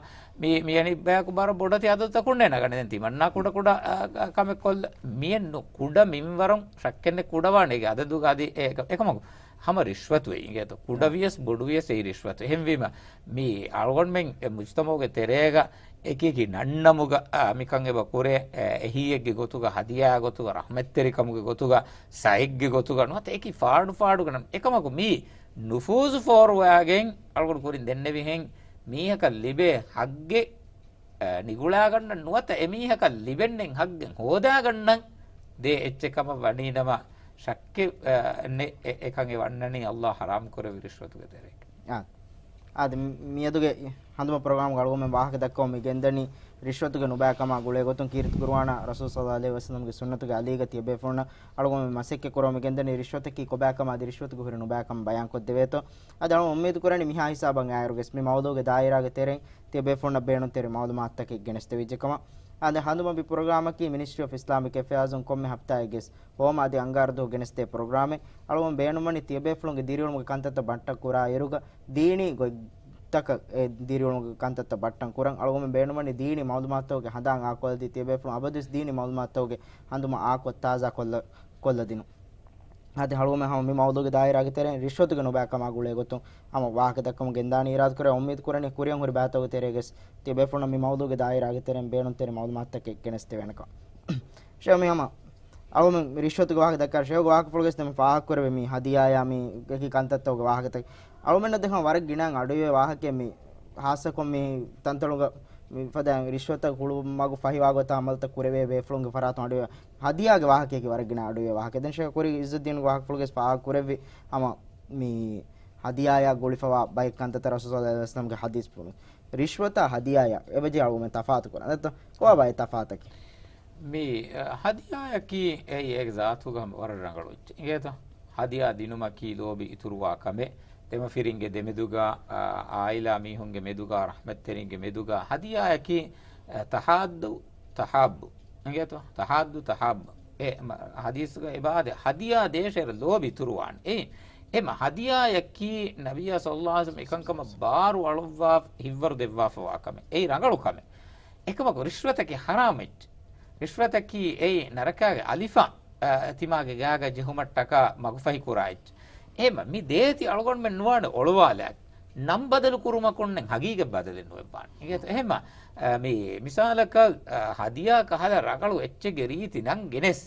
މި-، މިއަނި ބަޔަކު ބާރަށް ބޮޑެތި އަދަދުތަކުންނޭ ނަގަނީ. ދެން ތިމަންނާ ކުޑަކުޑަ، އަ، އަ، ކަމެއް ކޮށްލަ-، މިއެއްނު ކުޑަ މިންވަރުން ޝައްކެއްނެއް ކުޑަވާނެ އޭގެ އަދަދުގަ އަދި އެ-، އެކަމަކު ހަމަ ރިޝްވަތު އިނގޭތޯ. ކުޑަވިޔަސް ބޮޑުވިޔަސް އެއީ ރިޝްވަތު. އެހެންވީމަ މި އަޅުގަނޑުމެން އެ މުޖްތަމަޢުގެ ތެރޭގަ އެކިއެކި ނަންނަމުގަ، އާ، މިކަން އެބަ ކުރޭ، އެ، އެހީއެއްގެ ގޮތުގަ، ހަދިޔާ ގޮތުގަ، ރަޙްމަތްތެރިކަމުގެ ގޮތުގަ، ސައެއްގެ ގޮތުގަ ނުވަތަ އެކި ފާޑު ފާޑުގަ ނަން. އެކަމަކު މީ ނުފޫޒު ފޯރުވާގެން އަޅުގަނޑު ކުރިން ދެންނެވިހެން މީހަކަށް ލިބޭ ހައްގެއް، އަ، ނިގުޅާގަންނަން ނުވަތަ އެމީހަކަށް ލިބެންނެން ހައްގެއް ހޯދާގަންނަން ދޭ އެއްޗެއް ކަމަށް ވަނީނަމަ، ޝައްކެއް، އަ، ނެ-، އެ-، އެކަން އެ ވަންނަނީ އައްލާހު ޙަރާމް ކުރެއްވި ރިޝްވަތުގެ ތެރޭގަ. އާ. އާދެ، މިއަދުގެ ހަނދުމަ ޕްރޮގްރާމްގަ އަޅުގަނޑުމެން ވާހަކަ ދައްކަމުން މި ގެންދަނީ ރިޝްވަތުގެ ނުބައިކަމާ ގުޅޭ ގޮތުން. ކީރިތި ޤުރުއާނާ ރަސޫލު ޞައްލައްލާހު ޢަލައިހި ވަސައްލަމްގެ ސުންނަތުގެ އަލީގަ ތިޔަބޭފުޅުންނަށް އަޅުގަނޑުމެން މަސައްކަތް ކުރަމުން މި ގެންދަނީ ރިޝްވަތަކީ ކޮބާކަމާ އަދި ރިޝްވަތުގެ ހުރި ނުބައިކަން ބަޔާންކޮށްދެވޭތޯ. އަދި އަޅުގަނޑު އުއްމީދު ކުރަނީ މިހާ ހިސާބަށް އާއިރުވެސް މި މައުޟޫގެ ދާއިރާގެ ތެރެއިން ތިޔަބޭފުޅުންނަށް ބޭނުންތެރި މަޢުލޫމާތުތަކެއް ގެނެސްދެވިއްޖެ ކަމަށް. އާދެ، ހަނދުމަ މި ޕްރޮގްރާމަކީ މިނިސްޓްރީ އޮފް އިސްލާމިކް އެފެއާޒުން ކޮންމެ ހަފްތާއެއްގެސް ހޯމަ އަދި އަންގާރަ ދުވަހު ގެނެސްދޭ ޕްރޮގްރާމެއް. އަޅުގަނޑު ބޭނުންވަނީ ތިޔަބޭފުޅުންގެ ދިރިއުޅުމުގެ ކަންތައްތައް ބައްޓަން ކުރާ އިރުގަ ދީނީ ގޮތްތަކަށް އެ ދިރިއުޅުމުގެ ކަންތައްތައް ބައްޓަން ކުރަން. އަޅުގަނޑު ބޭނުންވަނީ ދީނީ މަޢުލޫމާތުތަކުގެ ހަނދާން އާކޮށްލަދީ ތިޔަބޭފުޅުން އަބަދުވެސް ދީނީ މަޢުލޫމާތުތަކުގެ ހަނދުމަ އާކޮށް ތާޒާ ކޮށްލަ-، ކޮށްލަދިނުން. އަދި އަޅުގަނޑުމެން ހަމަ މި މައުޟޫގެ ދާއިރާގެ ތެރެއިން ރިޝްވަތުގެ ނުބައިކަމާ ގުޅޭ ގޮތުން ހަމަ ވާހަކަ ދައްކަމުން ގެންދާނީ އިރާދަކުރޭ. އުއްމީދު ކުރަނީ ކުރިއަށް ހުރި ބައިތަކުގެ ތެރޭގަސް ތިޔަބޭފުޅުންނަށް މި މައުޟޫގެ ދާއިރާގެ ތެރެއިން ބޭނުންތެރި މަޢުލޫމާތުތަކެއް ގެނެސްދެވޭނެކަން. ޝޭޚް މި ހަމަ އަޅުގަނޑު ރިޝްވަތުގެ ވާހަކަ ދައްކާ ޝޭޚްގެ ވާހަކަފުޅުގަސް ދެން ފާހަގަކުރެވޭ މި ހަދިޔާޔާ މި އެކި ކަންތައްތަކުގެ ވާހަކަތައް. އަޅުމެންނަށް ދެން ވަރަށް ގިނަ އަޑުއިވޭ ވާހަކައެއް މި ހާއްސަކޮށް މި ތަންތަނުގަ މި ފަދަ ރިޝްވަތަށް ހުޅުމަގު ފަހިވާގޮތާ އަމަލުތައް ކުރެވޭ ބޭފުޅުންގެ ފަރާތުން އަޑުއިވޭ. ހަދިޔާގެ ވާހަކައަކީ ވަރަށް ގިނަ އަޑުއިވޭ ވާހަކަ. ދެން ޝޭޚް ކުރީ އިއްޒުއްދީންގެ ވާހަކަފުޅުގަސް ފާހަގަކުރެއްވި ހަމަ މި ހަދިޔާޔާ ގުޅިފަވާ ބައެއް ކަންތައްތައް ރަސޫލު ޞައްލައްލާހު ޢަލައިހި ވަސައްލަމްގެ ޙަދީޘްފުޅު. ރިޝްވަތާ ހަދިޔާޔާ އެބަޖެހޭ އަޅުގަނޑުމެން ތަފާތު ކުރަން. ދެއްތޯ؟ ކޮބާ ބައެއް ތަފާތަކީ؟ މި، އަ، ހަދިޔާޔަކީ އެއީ އޭގެ ޒާތުގަ ވަރަށް ރަނގަޅު އެއްޗެއް. އިނގޭތޯ؟ ހަދިޔާ ދިނުމަކީ ލޯބި އިތުރުވާ ކަމެއް. ދެމަފިރިންގެ ދެމެދުގަ، އަ، އާއިލާ މީހުންގެ މެދުގަ، ރަޙްމަތްތެރިންގެ މެދުގަ ހަދިޔާޔަކީ، އަ، ތަޙާއްދު ތަޙާއްބު. އިނގޭތޯ؟ ތަޙާއްދު ތަޙާއްބު. އެ މަ-، ޙަދީޘުގަ އެބައާދޭ ހަދިޔާ ދޭށޭ ލޯބި އިތުރުވާނެ. އެ، އެމަ ހަދިޔާޔަކީ ނަބިއްޔާ ޞައްލައްލާހު ޢަލައިހި ވަސައްލަމް އެކަންކަމަށް ބާރު އަޅުއްވާ ހިއްވަރު ދެއްވާފަވާ ކަމެއް. އެއީ ރަނގަޅު ކަމެއް. އެކަމަކު ރިޝްވަތަކީ ޙަރާމް އެއްޗެއް. ރިޝްވަތަކީ އެއީ ނަރަކާގެ އަލިފާން، އަ، ތިމާގެ ގާގަ ޖެހުމަށްޓަކާ މަގުފަހި ކުރާ އެއްޗެއް. އެހެމަ މި ދޭތި އަޅުގަނޑުމެން ނުވާނެ އޮޅުވާލާ. ނަން ބަދަލު ކުރުމަކުންނެއް ހަގީގަތް ބަދަލެއް ނުވެއްވާނެ. އިނގޭތޯ؟ އެހެމަ، އަ، މި މިސާލަކަށް، އަ، ހަދިޔާ ކަހަލަ ރަނގަޅު އެއްޗެއްގެ ރީތި ނަން ގެނެސް،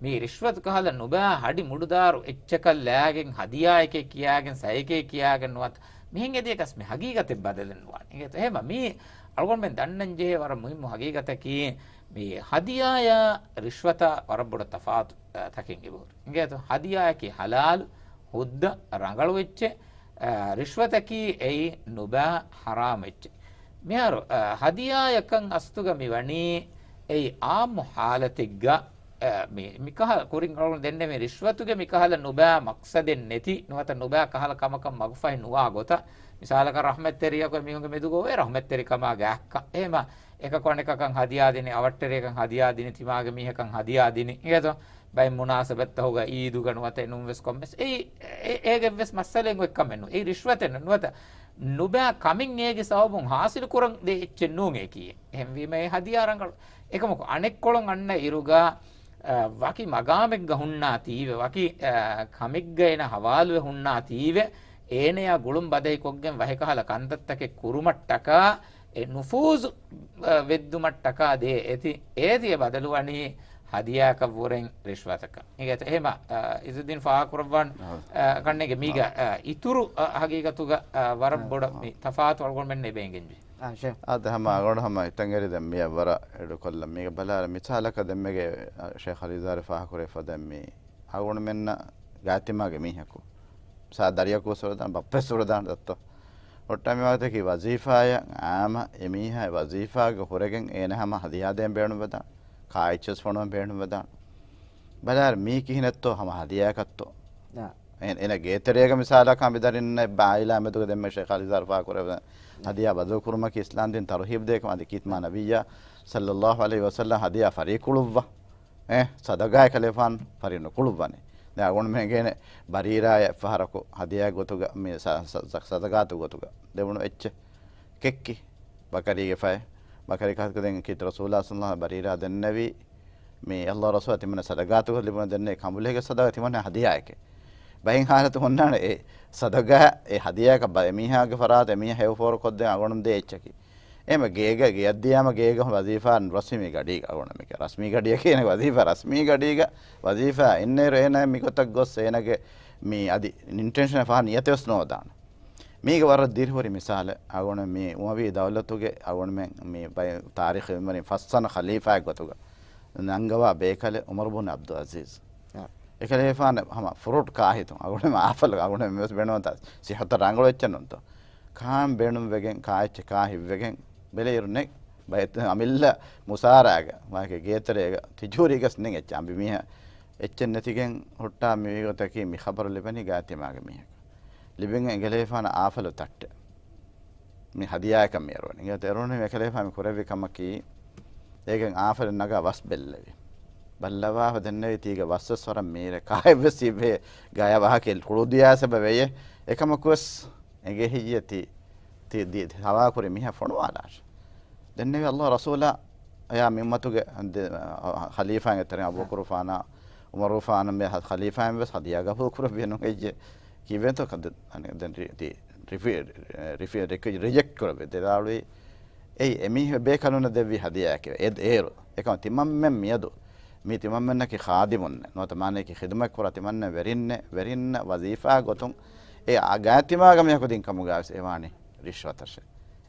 މި ރިޝްވަތު ކަހަލަ ނުބާ ހަޑި މުޑުދާރު އެއްޗަކަށް ލާގެން ހަދިޔާއެކޭ ކިޔާގެން ސައެކޭ ކިޔާގެން ނުވަތަ މިހެން އެދޭކަސް މި ހަގީގަތެއް ބަދަލެއް ނުވާނެ. އިނގޭތޯ؟ އެހެމަ މީ އަޅުގަނޑުމެން ދަންނަން ޖެހޭ ވަރަށް މުހިއްމު ހަގީގަތަކީ، މި ހަދިޔާޔާ ރިޝްވަތާ ވަރަށް ބޮޑަށް ތަފާތު، އަ، ތަކެއް އެބަހުރި. އިނގޭތޯ؟ ހަދިޔާއަކީ ޙަލާލު، ހުއްދަ، ރަނގަޅު އެއްޗެއް. އަ، ރިޝްވަތަކީ އެއީ ނުބައި ޙަރާމް އެއްޗެއް. މިހާރު، އަ، ހަދިޔާޔަކަށް އަސްލުގަ މި ވަނީ އެއީ އާއްމު ޙާލަތެއްގަ، އަ، މި، މިކަހަލަ ކުރިން އަޅުގަނޑު ދެންނެވި ރިޝްވަތުގެ މިކަހަލަ ނުބައި މަޤްޞަދެއް ނެތި، ނުވަތަ ނުބައި ކަހަލަ ކަމަކަށް މަގުފަހި ނުވާ ގޮތަށް، މިސާލަކަށް ރަޙްމަތްތެރިޔަކު އެމީހުންގެ މެދުގަ އޮވޭ ރަޙްމަތްތެރިކަމާ ގާތްކަން. އެހެމަ އެކަކު އަނެކަކަށް ހަދިޔާ ދިނީ، އަވަށްޓެރިޔަކަށް ހަދިޔާ ދިނީ، ތިމާގެ މީހަކަށް ހަދިޔާ ދިނީ. އިނގޭތޯ؟ ބައެއް މުނާސަބަތްތަކުގަ އީދުގަ ނުވަތަ އެނޫންވެސް ކޮންމެސް. އެއީ، އެ-، އޭގެވެސް މައްސަލައެއް އޮތްކަމެއް ނޫން. އެއީ ރިޝްވަތެއް ނޫން. ނުވަތަ ނުބައި ކަމެއް އޭގެ ސަބަބުން ހާސިލު ކުރަން ދޭ އެއްޗެއް ނޫން އެކީ. އެހެންވީމަ އެ ހަދިޔާ ރަނގަޅު. އެކަމަކު އަނެއްކޮޅުން އަންނަ އިރުގަ، އަ، ވަކި މަގާމެއްގަ ހުންނާތީވެ، ވަކި، އަ، ކަމެއްގަ އޭނަ ހަވާލުވެ ހުންނާތީވެ، އޭނަޔާ ގުޅުން ބަދަހިކޮށްގެން ވަހެކަހަލަ ކަންތައްތަކެއް ކުރުމަށްޓަކާ، އެ ނުފޫޒު، އަ، ވެއްދުމަށްޓަކާ ދޭ އެތި، އޭތި އެ ބަދަލުވަނީ ހަދިޔާއަކަށްވުރެން ރިޝްވަތަކަށް. އިނގޭތަ؟ އެހެމަ، އަ، އިޒުއްދީން ފާހަގަކުރައްވާން، އަ، ކަންނޭނގެ މީގަ، އަ، އިތުރު، އަ، ހަގީގަތުގަ، އަ، ވަރަށް ބޮޑަށް މި ތަފާތު އަޅުގަނޑުމެން އެބަ އެނގެންޖެހޭ. އާ، ޝޭ. އާދެ، ހަމަ އަޅުގަނޑު ހަމަ އިތަންގެރި ދެން މިޔަށް ވަރަށް އެޑުކޮށްލަން. މީގަ ބަލާރަ މިސާލަކަށް ދެންމެގެ، އަ، ޝޭޚް އަލީޒާރު ފާހަގަކުރެވިފަ ދެން މި އަޅުގަނޑުމެންނަށް ގާތްތިމާގެ މީހަކު. މިސާ ދަރިޔަކު ސުރަދާން، ބައްޕަ ސުރަދާން ދައްތޯ. އޮއްޓަ މި ވާގޮތަކީ ވަޒީފާއަށް އާމަ އެމީހާ އެ ވަޒީފާގެ ހުރެގެން އޭނަ ހަމަ ހަދިޔާ ދޭން ބޭނުންވެދާނެ. ކާއެއްޗެސް ފޮނުވަން ބޭނުންވެދާނެ. ބަލާރަ މީ ކިހިނެއްތޯ ހަމަ ހަދިޔާއަކަށްތޯ. އާ. އޭނަ، އޭނަ ގޭތެރޭގަ މިސާލަކަށް މި ދަރިންނަށް އެއްބަ އާއިލާ މެދުގަ ދެންމެ ޝޭޚް އަލީޒާރު ފާހަގަކުރެއްވި ހަދިޔާ ބަދަލުކުރުމަކީ އިސްލާމްދީން ތަރުހީބު ދޭ ކަމަށް. އަދި ކީއްތަ މާ ނަބިއްޔާ ޞައްލައްލާހު ޢަލައިހި ވަސައްލަމް ހަދިޔާ ފަރީ ކުޅުއްވާ؟ އެ، ޞަދަގާ އެކަލޭފާނު ފަރީ ނުކުޅުއްވާނެ. ދެން އަޅުގަނޑުމެން އެނގޭނެ ބަރީރާއަށް ފަހަރަކު ހަދިޔާ ގޮތުގަ މި ޞަ-، ޞަ-، ޞަ-، ޞަދަގާތު ގޮތުގަ ދެވުނު އެއްޗެއް ކެއްކި. ބަކަރީގެ ފައި، ބަކަރީ ކަހަލަ ދެން ކީއްތަ ރަސޫލާ ޞައްލައްލާހު ޢަލައިހި ވަސައްލަމް ބަރީރާ ދެންނެވީ، މި ﷲ ރަސޫލާ ތިމަންނަ ޞަދަގާތުގަ ލިބުނު ދެންނެވި ކަނބުލޭގެ ޞަދަގާ ތިމަންނަ ހަދިޔާއެކޭ. ބައެއް ޙާލަތު ހުންނާނެ އެ ޞަދަގާ އެ ހަދިޔާއަކަށް ބަ-، އެމީހާގެ ފަރާތަށް އެމީހާ ހެޔޮފޯރުކޮށްދޭން އަޅުގަނޑުމެން ދޭ އެއްޗަކީ. އެހެމަ ގޭގަ ގެޔަށްދިޔާމަ ގޭގަ ވަޒީފާ ރަސްމީ ގަޑީގަ އަޅުގަނޑުމެން ރަސްމީ ގަޑިއަކީ އޭނަ ވަޒީފާ ރަސްމީ ގަޑީގަ ވަޒީފާ އިންނައިރު އޭނާ މިގޮތަށް ގޮސް އޭނަގެ މި އަދި އިންޓެންޝަން ފަހަ ނިޔަތެއް ވެސް ނޯދާނެ. މީގަ ވަރަށް ދިރިހުރި މިސާލެއް އަޅުގަނޑު މި އުމަވީ ދައުލަތުގެ އަޅުގަނޑުމެން މި ބައެއް ތާރީޚު މިންވަރު ފަސްވަނަ ޚަލީފާއެއް ގޮތުގަ ނަންގަވާ ބޭކަލެއް ޢުމަރު ބުން ޢަބްދުލް ޢަޒީޒް. އާ. އެކަލޭފާނަށް ހަމަ ފުރޫޓް ކާހިތުން އަޅުގަނޑުމެން އާފަލު އަޅުގަނޑުމެން ވެސް ބޭނުންތާ ސިހަތަށް ރަނގަޅު އެއްޗެއް ނޫންތޯ. ކާން ބޭނުންވެގެން ކާ އެއްޗެއް ކާ ހިއްވެގެން ބެލެއިރު ނެތް. ބައެއް އަމިއްލަ މުސާރާގަ ވާގެ ގޭތެރޭގަ ތިޖޫރީގަސް ނެތް އެއްޗެއް އަނބިމީހާ އެއްޗެއް ނެތިގެން ހުއްޓާ މިވީ ގޮތަކީ މި ޚަބަރު ލިބެނީ ގާތްތިމާގެ މީހަކަށް. ލިބިގެން އެކަލޭފާނަށް އާފަލު ތައްޓެ. މި ހަދިޔާއަކަށް މި އެރުވަނީ. އިނގޭތަ އެރުވަނީ އެކަލޭފާނު މި ކުރެއްވި ކަމަކީ، އޭގެން އާފަލު ނަގާ ވަސް ބެއްލެވި. ބައްލަވާފަ ދެންނެވި ތީގަ ވަސްވެސް ވަރަށް މީރެ ކާއެއްވެސް އިއްވެ ގަޔަށް ވާހަކަ ކުޅުދިޔާ ސަބަބެއް އެކަމަކުވެސް އެނގޭ ހެއްޔޭ ތި، ތި ދި-، ހަވާކުރި މީހާ ފޮނުވާލާށޭ. ދެންނެވި ﷲ ރަސޫލާ އެޔާ މި އުއްމަތުގެ ދެ-، އަ، ޚަލީފާއިން އެތެރެ އަބޫބަކުރުފާނާ، ޢުމަރުފާނަށް މި ޚަލީފާއިން ވެސް ހަދިޔާ ގަބޫލު ކުރެއްވި ނުހެއްޔޭ ކީއްވެތޯ ކަ-، ދެ-، އަނެ-، ދެން ރި-، ތި ރިފި-، ރިފި-، ރި-، ރިޖެކްޓް ކުރެއްވި ދެލާޅުވި. އެއީ އެމީހެއް ބޭކަލުންނަށް ދެއްވި ހަދިޔާއެކެވެ. އެ-، އޭރު އެކަމަ ތިމަންމެން މިއަދު މީ ތިމަންމެންނަކީ ޚާދިމުންނެއް ނުވަތަ މާނަޔަކީ ޚިދުމަތް ކުރާ ތިމަންމެން ވެރިންނެއް، ވެރިންނަށް ވަޒީފާ ގޮތުން އެ އާ ގާތްތިމާގަ މީހަކު ދިން ކަމުގަވެސް އެވާނީ ރިޝްވަތަށެ.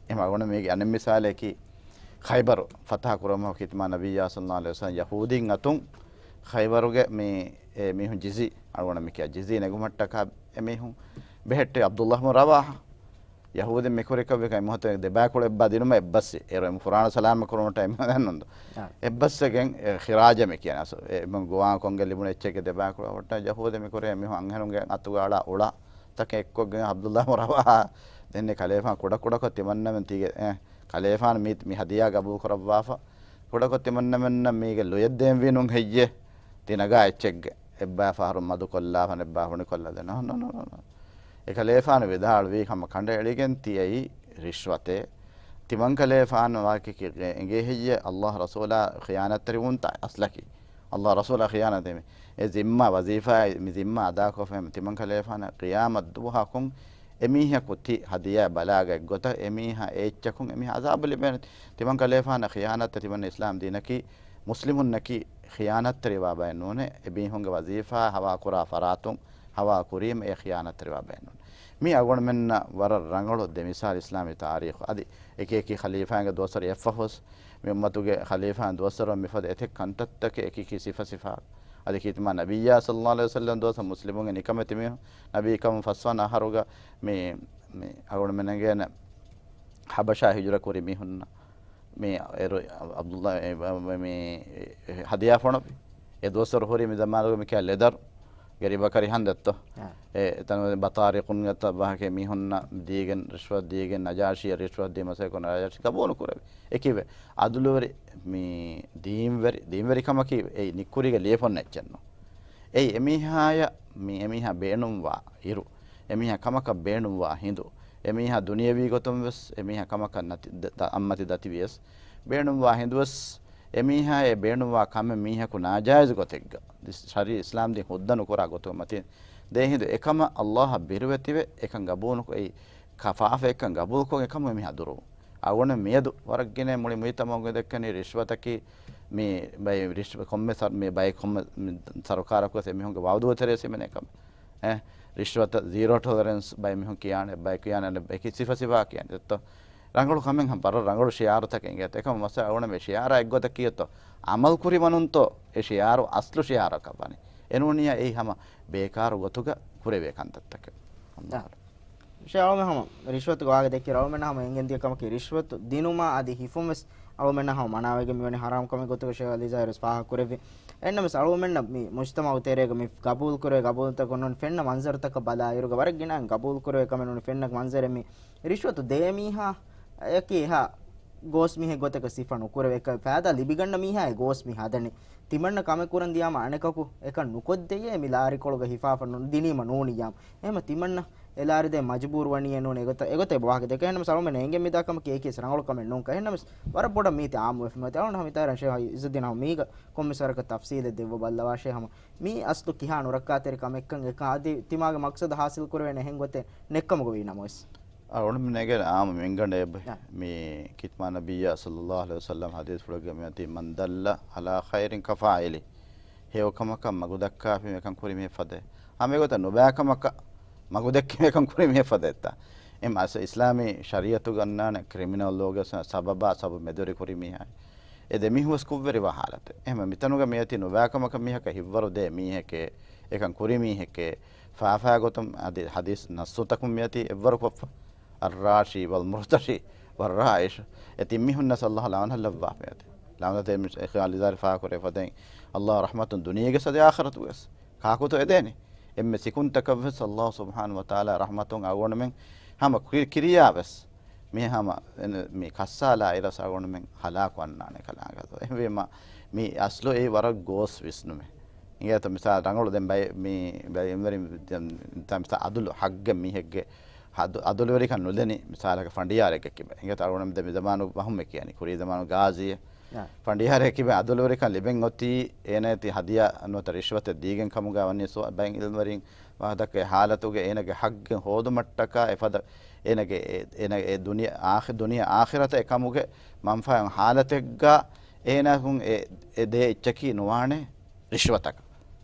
އެހެމަ އަޅުގަނޑު މީގެ އަނެއް މިސާލަކީ ޚައިބަރު ފަތަޙަ ކުރުމަށް ކީއްތަ މާ ނަބިއްޔާ ޞައްލައްލާހު ޢަލައިހި ވަސައްލަމް ޔަހޫދީން އަތުން ޚައިބަރުގެ މި އެ މީހުން ޖިޒި އަޅުގަނޑަށް މި ކިޔާ ޖިޒީ ނެގުމަށްޓަކާ އެމީހުން ބެހެއްޓި ޢަބްދުﷲ ބުން ރަވާޙާ ޔަހޫދީން މިކުރިކޮށް ވިކަން މުހައްތަ ދެބައިކުޅަ އެއްބާ ދިނުމަށް އެއްބަސް އޭރު އެމް ފުރާނަ ސަލާމަތް ކުރުމަށް ޓައިމް ދެންނުންދު. އާ. އެއްބަސްއެގެން އެ ޚިރާޖަ މި ކިޔަން އަސް އެ މު ގޮވާ ކޮންގެ ލިބުނު އެއްޗެއްގެ ދެބައިކުޅަ އޮއްޓަ ޔަހޫދީ މިކުރޭ މީހުން އަންހެނުންގެ އަތުގަ އަޅާ އުޅާ ތަކެއް އެއްކޮށްގެން ޢަބްދުﷲ ބުން ރަވާޙާ ދެންނެ ކަލޭފާން ކުޑަކުޑަކޮށް ތިމަންނަމެން ތީގެ އެ ކަލޭފާން މީ މި ހަދިޔާ ގަބޫލު ކުރައްވާފަ ކުޑަކޮށް ތިމަންނަމެންނަށް މީގެ ލުޔެއް ދޭންވީ ނުން ހެއްޔޭ؟ ތި ނަގާ އެއްޗެއްގެ އެއްބާ ފަހަރު މަދު ކޮށްލާފަ އެއްބާ ހުނި ކޮށްލާ ދެން. ނޯ، ނޯ، ނޯ، ނޯ. އެކަލޭފާނު ވިދާޅުވީ ހަމަ ކަނޑައެޅިގެން ތިޔައީ ރިޝްވަތޭ. ތިމަންކަލޭފާނު ވާކި އެނގޭ ހެއްޔޭ ﷲ ރަސޫލާ ޚިޔާނަތްތެރިވުންތައް އަސްލަކީ؟ ﷲ ރަސޫލާ ޚިޔާނަތް މި އެ ޒިންމާ ވަޒީފާ މި ޒިންމާ އަދާކޮށްފަ ތިމަންކަލޭފާނަށް ޤިޔާމަތް ދުވަހަކުން އެމީހަކު ތި ހަދިޔާ ބަލާގަތް ގޮތަށް އެމީހާ އެއްޗަކުން އެމީހާ އަޒާބު ލިބޭނެ. ތިމަންކަލޭފާނަށް ޚިޔާނަތްތައް ތިމަން އިސްލާމް ދީނަކީ މުސްލިމުންނަކީ ޚިޔާނަތްތެރިވާ ބައެއް ނޫނޭ. އެމީހުންގެ ވަޒީފާ ހަވާކުރާ ފަރާތުން ހަވާ ކުރީމަ އެ ޚިޔާނަތްތެރިވާ ބައެއް ނޫނޭ. މީ އަޅުގަނޑުމެންނަށް ވަރަށް ރަނގަޅު ދެ މިސާލު އިސްލާމީ ތާރީޚު. އަދި އެކި އެކި ޚަލީފާއިންގެ ދުވަސްވަރު އެއްފަހުސް މި އުއްމަތުގެ ޚަލީފާއިން ދުވަސްވަރު މިފަދަ އެތެއް ކަންތައްތަކެއް އެކި އެކި ސިފަ ސިފަ. އަދި ކީރިތި މާ ނަބިއްޔާ ޞައްލައްލާހު ޢަލައިހި ވަސައްލަމް ދުވަސް މުސްލިމުންގެ ނިކަމެތި މީހުން ނަބީ ކަމުން ފަސްވަނަ އަހަރުގަ މި، މި އަޅުގަނޑުމެން އެނގޭނެ ޙަބަޝާ ހިޖުރަ ކުރި މީހުންނަށް މި އޭރު ޢަބްދުﷲ އެ، މި ހަދިޔާ ފޮނުއްވި. އެ ދުވަސްވަރު ހުރި މި ޒަމާނުގަ މި ކިޔާ ލެދަރު ގެރިބަކަރި ހަނދެއްތޯ. އާ. އެ ތަނު ބަޠާރިޤުން އެތައް ވާހަކަ މީހުންނަށް ދީގެން ރިޝްވަތް ދީގެން ނަޖާޝީއަށް ރިޝްވަތް ދީ މަސައްކަތް ކުރި ނަޖާޝީ ގަބޫލު ކުރެވި. އެކިވެ އަދުލުވެރި މި ދީންވެރި، ދީންވެރިކަމަކީ އެއީ ނިއްކުރީގެ ލިޔެފޮން އެއްޗެއްނު. އެއީ އެމީހާޔަށް މި އެމީހާ ބޭނުންވާ އިރު، އެމީހާ ކަމަކަށް ބޭނުންވާ ހިނދު، އެމީހާ ދުނިޔަވީ ގޮތުން ވެސް އެމީހާ ކަމަކަށް ނަތި، ދ-، ދ-، އައްމަތި ދަތިވިޔަސް، ބޭނުންވާ ހިނދުވެސް އެމީހާ އެ ބޭނުންވާ ކަމެއް މީހަކު ނާޖާއިޒު ގޮތެއްގަ، ދި-، ޝަރީ އިސްލާމް ދީން ހުއްދަ ނުކުރާ ގޮތުގެ މަތިން ދޭ ހިނދު އެކަމަށް ﷲ އަށް ބިރުވެތިވެ އެކަން ގަބޫލުކޮށް، އެއީ ކަ-، ފާފައެއްކަން ގަބޫލުކޮށް އެކަމު އެމީހާ ދުރުވުން. އަޅުގަނޑު މިއަދު ވަރަށް ގިނަ މުޅި މުޖްތަމަޢުގަ ދެއްކެނީ ރިޝްވަތަކީ މި ބައި ރިޝް-، ކޮންމެ ސަރ-، މި ބައި ކޮންމެ މި ސަރުކާރަކު ވެސް އެމީހުންގެ ވައުދުގެ ތެރޭ ސިމެނޭ ކަމެއް. އެ، ރިޝްވަތަށް ޒީރޯ ޓޮލަރެންސް ބައި މީހުން ކިޔާނެ، ބައި ކިޔާނެ، އެކި ސިފަ ސިފަ ކިޔާނެ. އެއްތޯ؟ ރަނގަޅު ކަމެއް ހަމަ ބަރަށް ރަނގަޅު ޝިޢާރުތަކެއް އިނގޭތޯ. އެކަމަ މައްސަލަ އަޅުގަނޑު މި ޝިޢާރާ އެއްގޮތަށް ކިޔަތޯ؟ ޢަމަލު ކުރި ވަނުންތޯ އެ ޝިޢާރު އަސްލު ޝިޢާރަކަށް ވަނީ؟ އެނޫނިޔާ އެއީ ހަމަ ބޭކާރު ގޮތުގަ ކުރެވޭ ކަންތައްތަކެއް. އާ. ޝޭ އަޅުމެން ހަމަ ރިޝްވަތުގެ ވާހަކަ ދެއްކި އަޅުމެން ހަމަ އެނގެން ދިޔަ ކަމަކީ ރިޝްވަތު ދިނުމާ އަދި ހިފުން ވެސް އަޅުމެންނަށް ހަމަ މަނާވެގެން މިވަނީ ޙަރާމް ކަމެއް ގޮތުގަ ޝޭޚް އަލީ ޒާހިރު ވެސް ފާހަގަ ކުރެއްވި. އެހެންނަމަވެސް އަޅުމެންނަށް މި މުޖްތަމަޢު ތެރޭގަ މި ގަބޫލު ކުރެވޭ ގަބޫލުތަކުން ނޫން ފެންނަ މަންޒަރުތަކަށް ބަލާއިރުގަ ވަރަށް ގިނައިން ގަބޫލު ކުރެވޭ ކަމެއް ނޫނީ ފެންނަ މަންޒަރެއް މި ރިޝްވަތު ދޭ މީހާއަކީ އެހާ ގޯސް މީހެއް ގޮތަކަށް ސިފަ ނުކުރެވޭ. އެކަ ފައިދާ ލިބިގަންނަ މީހާއޭ ގޯސް މި ހަދަނީ. ތިމަންނަ ކަމެއް ކުރަން ދިޔާމަ އަނެކަކު އެކަން ނުކޮށްދެޔޭ މި ލާރިކޮޅުގަ ހިފާފަ ނު-، ދިނީމަ ނޫނިއްޔާމު. އެހެންމަ ތިމަންނަ އެ ލާރި ދޭން މަޖުބޫރު ވަނީއެއް ނޫން. އެގޮތަށް، އެގޮތަށް އެބަ ވާހަކަ ދެއްކޭ. އެހެންނަމަވެސް އަޅުމެން އެނގެން މިދާ ކަމަކީ އެކި ވެސް ރަނގަޅު ކަމެއް ނޫންކަން. އެހެންނަމަވެސް ވަރަށް ބޮޑަށް މީތި އާއްމުވެފަ މިއޮތީ. އަޅުގަނޑު ހަމަ ހިތާރަން ޝޭޚް އިއްޒުއްދީން އަހުމަދު މީގަ ކޮންމެސް ވަރަކަށް ތަފްސީލެއް ދެއްވަ ބައްލަވާށޭ ހަމަ. މީ އަސްލު ކިހާ ނުރައްކާތެރި ކަމެއްކަން އެކަން އަދި ތިމާގެ މަޤްޞަދު ހާސިލް ކުރެވޭނެ އެހެން ގޮތެއް ނެއްކަމުގަ ވީނަމަވެސް. އަޅުގަނޑުމެން އެނގޭނެ އާއްމު މިންގަނޑެއް އެބަ-، އާ. މި ކީރިތި މާ ނަބިއްޔާ ޞައްލައްލާހު ޢަލައިހި ވަސައްލަމް ޙަދީޘްފުޅެއްގަ މިއޮތީ، "މަން ދައްލަ ޢަލާ ޚައިރިން ކަފާޢިލި." ހެޔޮ ކަމަކަށް މަގު ދައްކާފި މި އެކަން ކުރި މީހެއް ފަދައިން. ހަމަ އެގޮތަށް ނުބައި ކަމަކަށް މަގު ދެއްކި މި އެކަން ކުރި މީހެއް ފަދައިންތަ؟ އެހެން އަސް އިސްލާމީ ޝަރީޢަތުގަ އޮންނާނެ ކްރިމިނަލް ލޯގަ ސަ-، ސަބަބާ ސަބަބު މެދުވެރި ކުރި މީހާ. އެ ދެ މީހުން ވެސް ކުށްވެރިވާ ޙާލަތެއް. އެހެން މިތަނުގަ މިއޮތީ ނުބައި ކަމަކަށް މީހަކަށް ހިތްވަރު ދޭ މީހެކޭ، އެކަން ކުރި މީހެކޭ، ފާފާ ގޮތުން އަދި ޙަދީޘް ނައްޞުތަކުން މިއޮތީ އެއްވަރު ކޮށްފަ. އައްރާޝީ ވަލްމުރްތަޝީ ވައްރާއިޝު. އެ ތިން މީހުންނަސް ﷲ ލަޢުނަތް ލައްވާފައި އޮތީ. ލަޢުނަތެއް މި ޝޭޚް އަލީ ޒާހިރު ފާހަގަކުރެވިފަދައިން، ﷲ ރަޙްމަތުން ދުނިޔޭގެ ސަދެ އާޚިރަތުގެ ވެސް. ކާކުތޯ އެދޭނެ؟ އެންމެ ސިކުންތަކަށް ވެސް ﷲ ސުބްޙާނަހޫ ވަތަޢާލާ ރަޙްމަތުން އަޅުގަނޑުމެން ހަމަ ކި-، ކިރިޔާ ވެސް މި ހަމަ އެން-، މި ކައްސާލާ އިރަސް އަޅުގަނޑުމެން ހަލާކު އަންނާނެ ކަލާނގެ. އެހެންވީމަ މި އަސްލު އެއީ ވަރަށް ގޯސް ވިސްނުމެއް. އިނގޭތޯ މިސާލް ރަނގަޅު ދެން ބައެއް މި ބައެއް އިންވެރިން ދެން މިސާލް އަދުލު ޙައްޤެއް މީހެއްގެ އަދު-، އަދުލުވެރިކަން ނުލެނި މިސާލަކަށް ފަނޑިޔާރެއްގެ ކިބަ. އިނގޭތޯ އަޅުގަނޑުމެން ދެ މި ޒަމާނު ބަހުމެއް ކިޔަނީ ކުރީ ޒަމާނު ގާޒީއެއް. އާ. ފަނޑިޔާރެއް ކިބަ އަދުލުވެރިކަން ލިބެން އޮތީ އޭނައަތި ހަދިޔާ ނުވަތަ ރިޝްވަތެއް ދީގެން ކަމުގަ ވަނީ ސުވާ-، ބައެއް އިލްމުވެރިން ވާހަކަ ދައްކާ އެ ޙާލަތުގެ އޭނަގެ ޙައްޤެއް ހޯދުމަށްޓަކާ އެފަދަ އޭނަގެ އެ-، އޭނަ އެ ދުނިޔެ އާޚި-، ދުނިޔެ އާޚިރަތަށް އެކަމުގެ މަންފާއެއް ޙާލަތެއްގަ އޭނަކުން އެ، އެ ދޭ އެއްޗަކީ ނުވާނެ ރިޝްވަތަކަށް.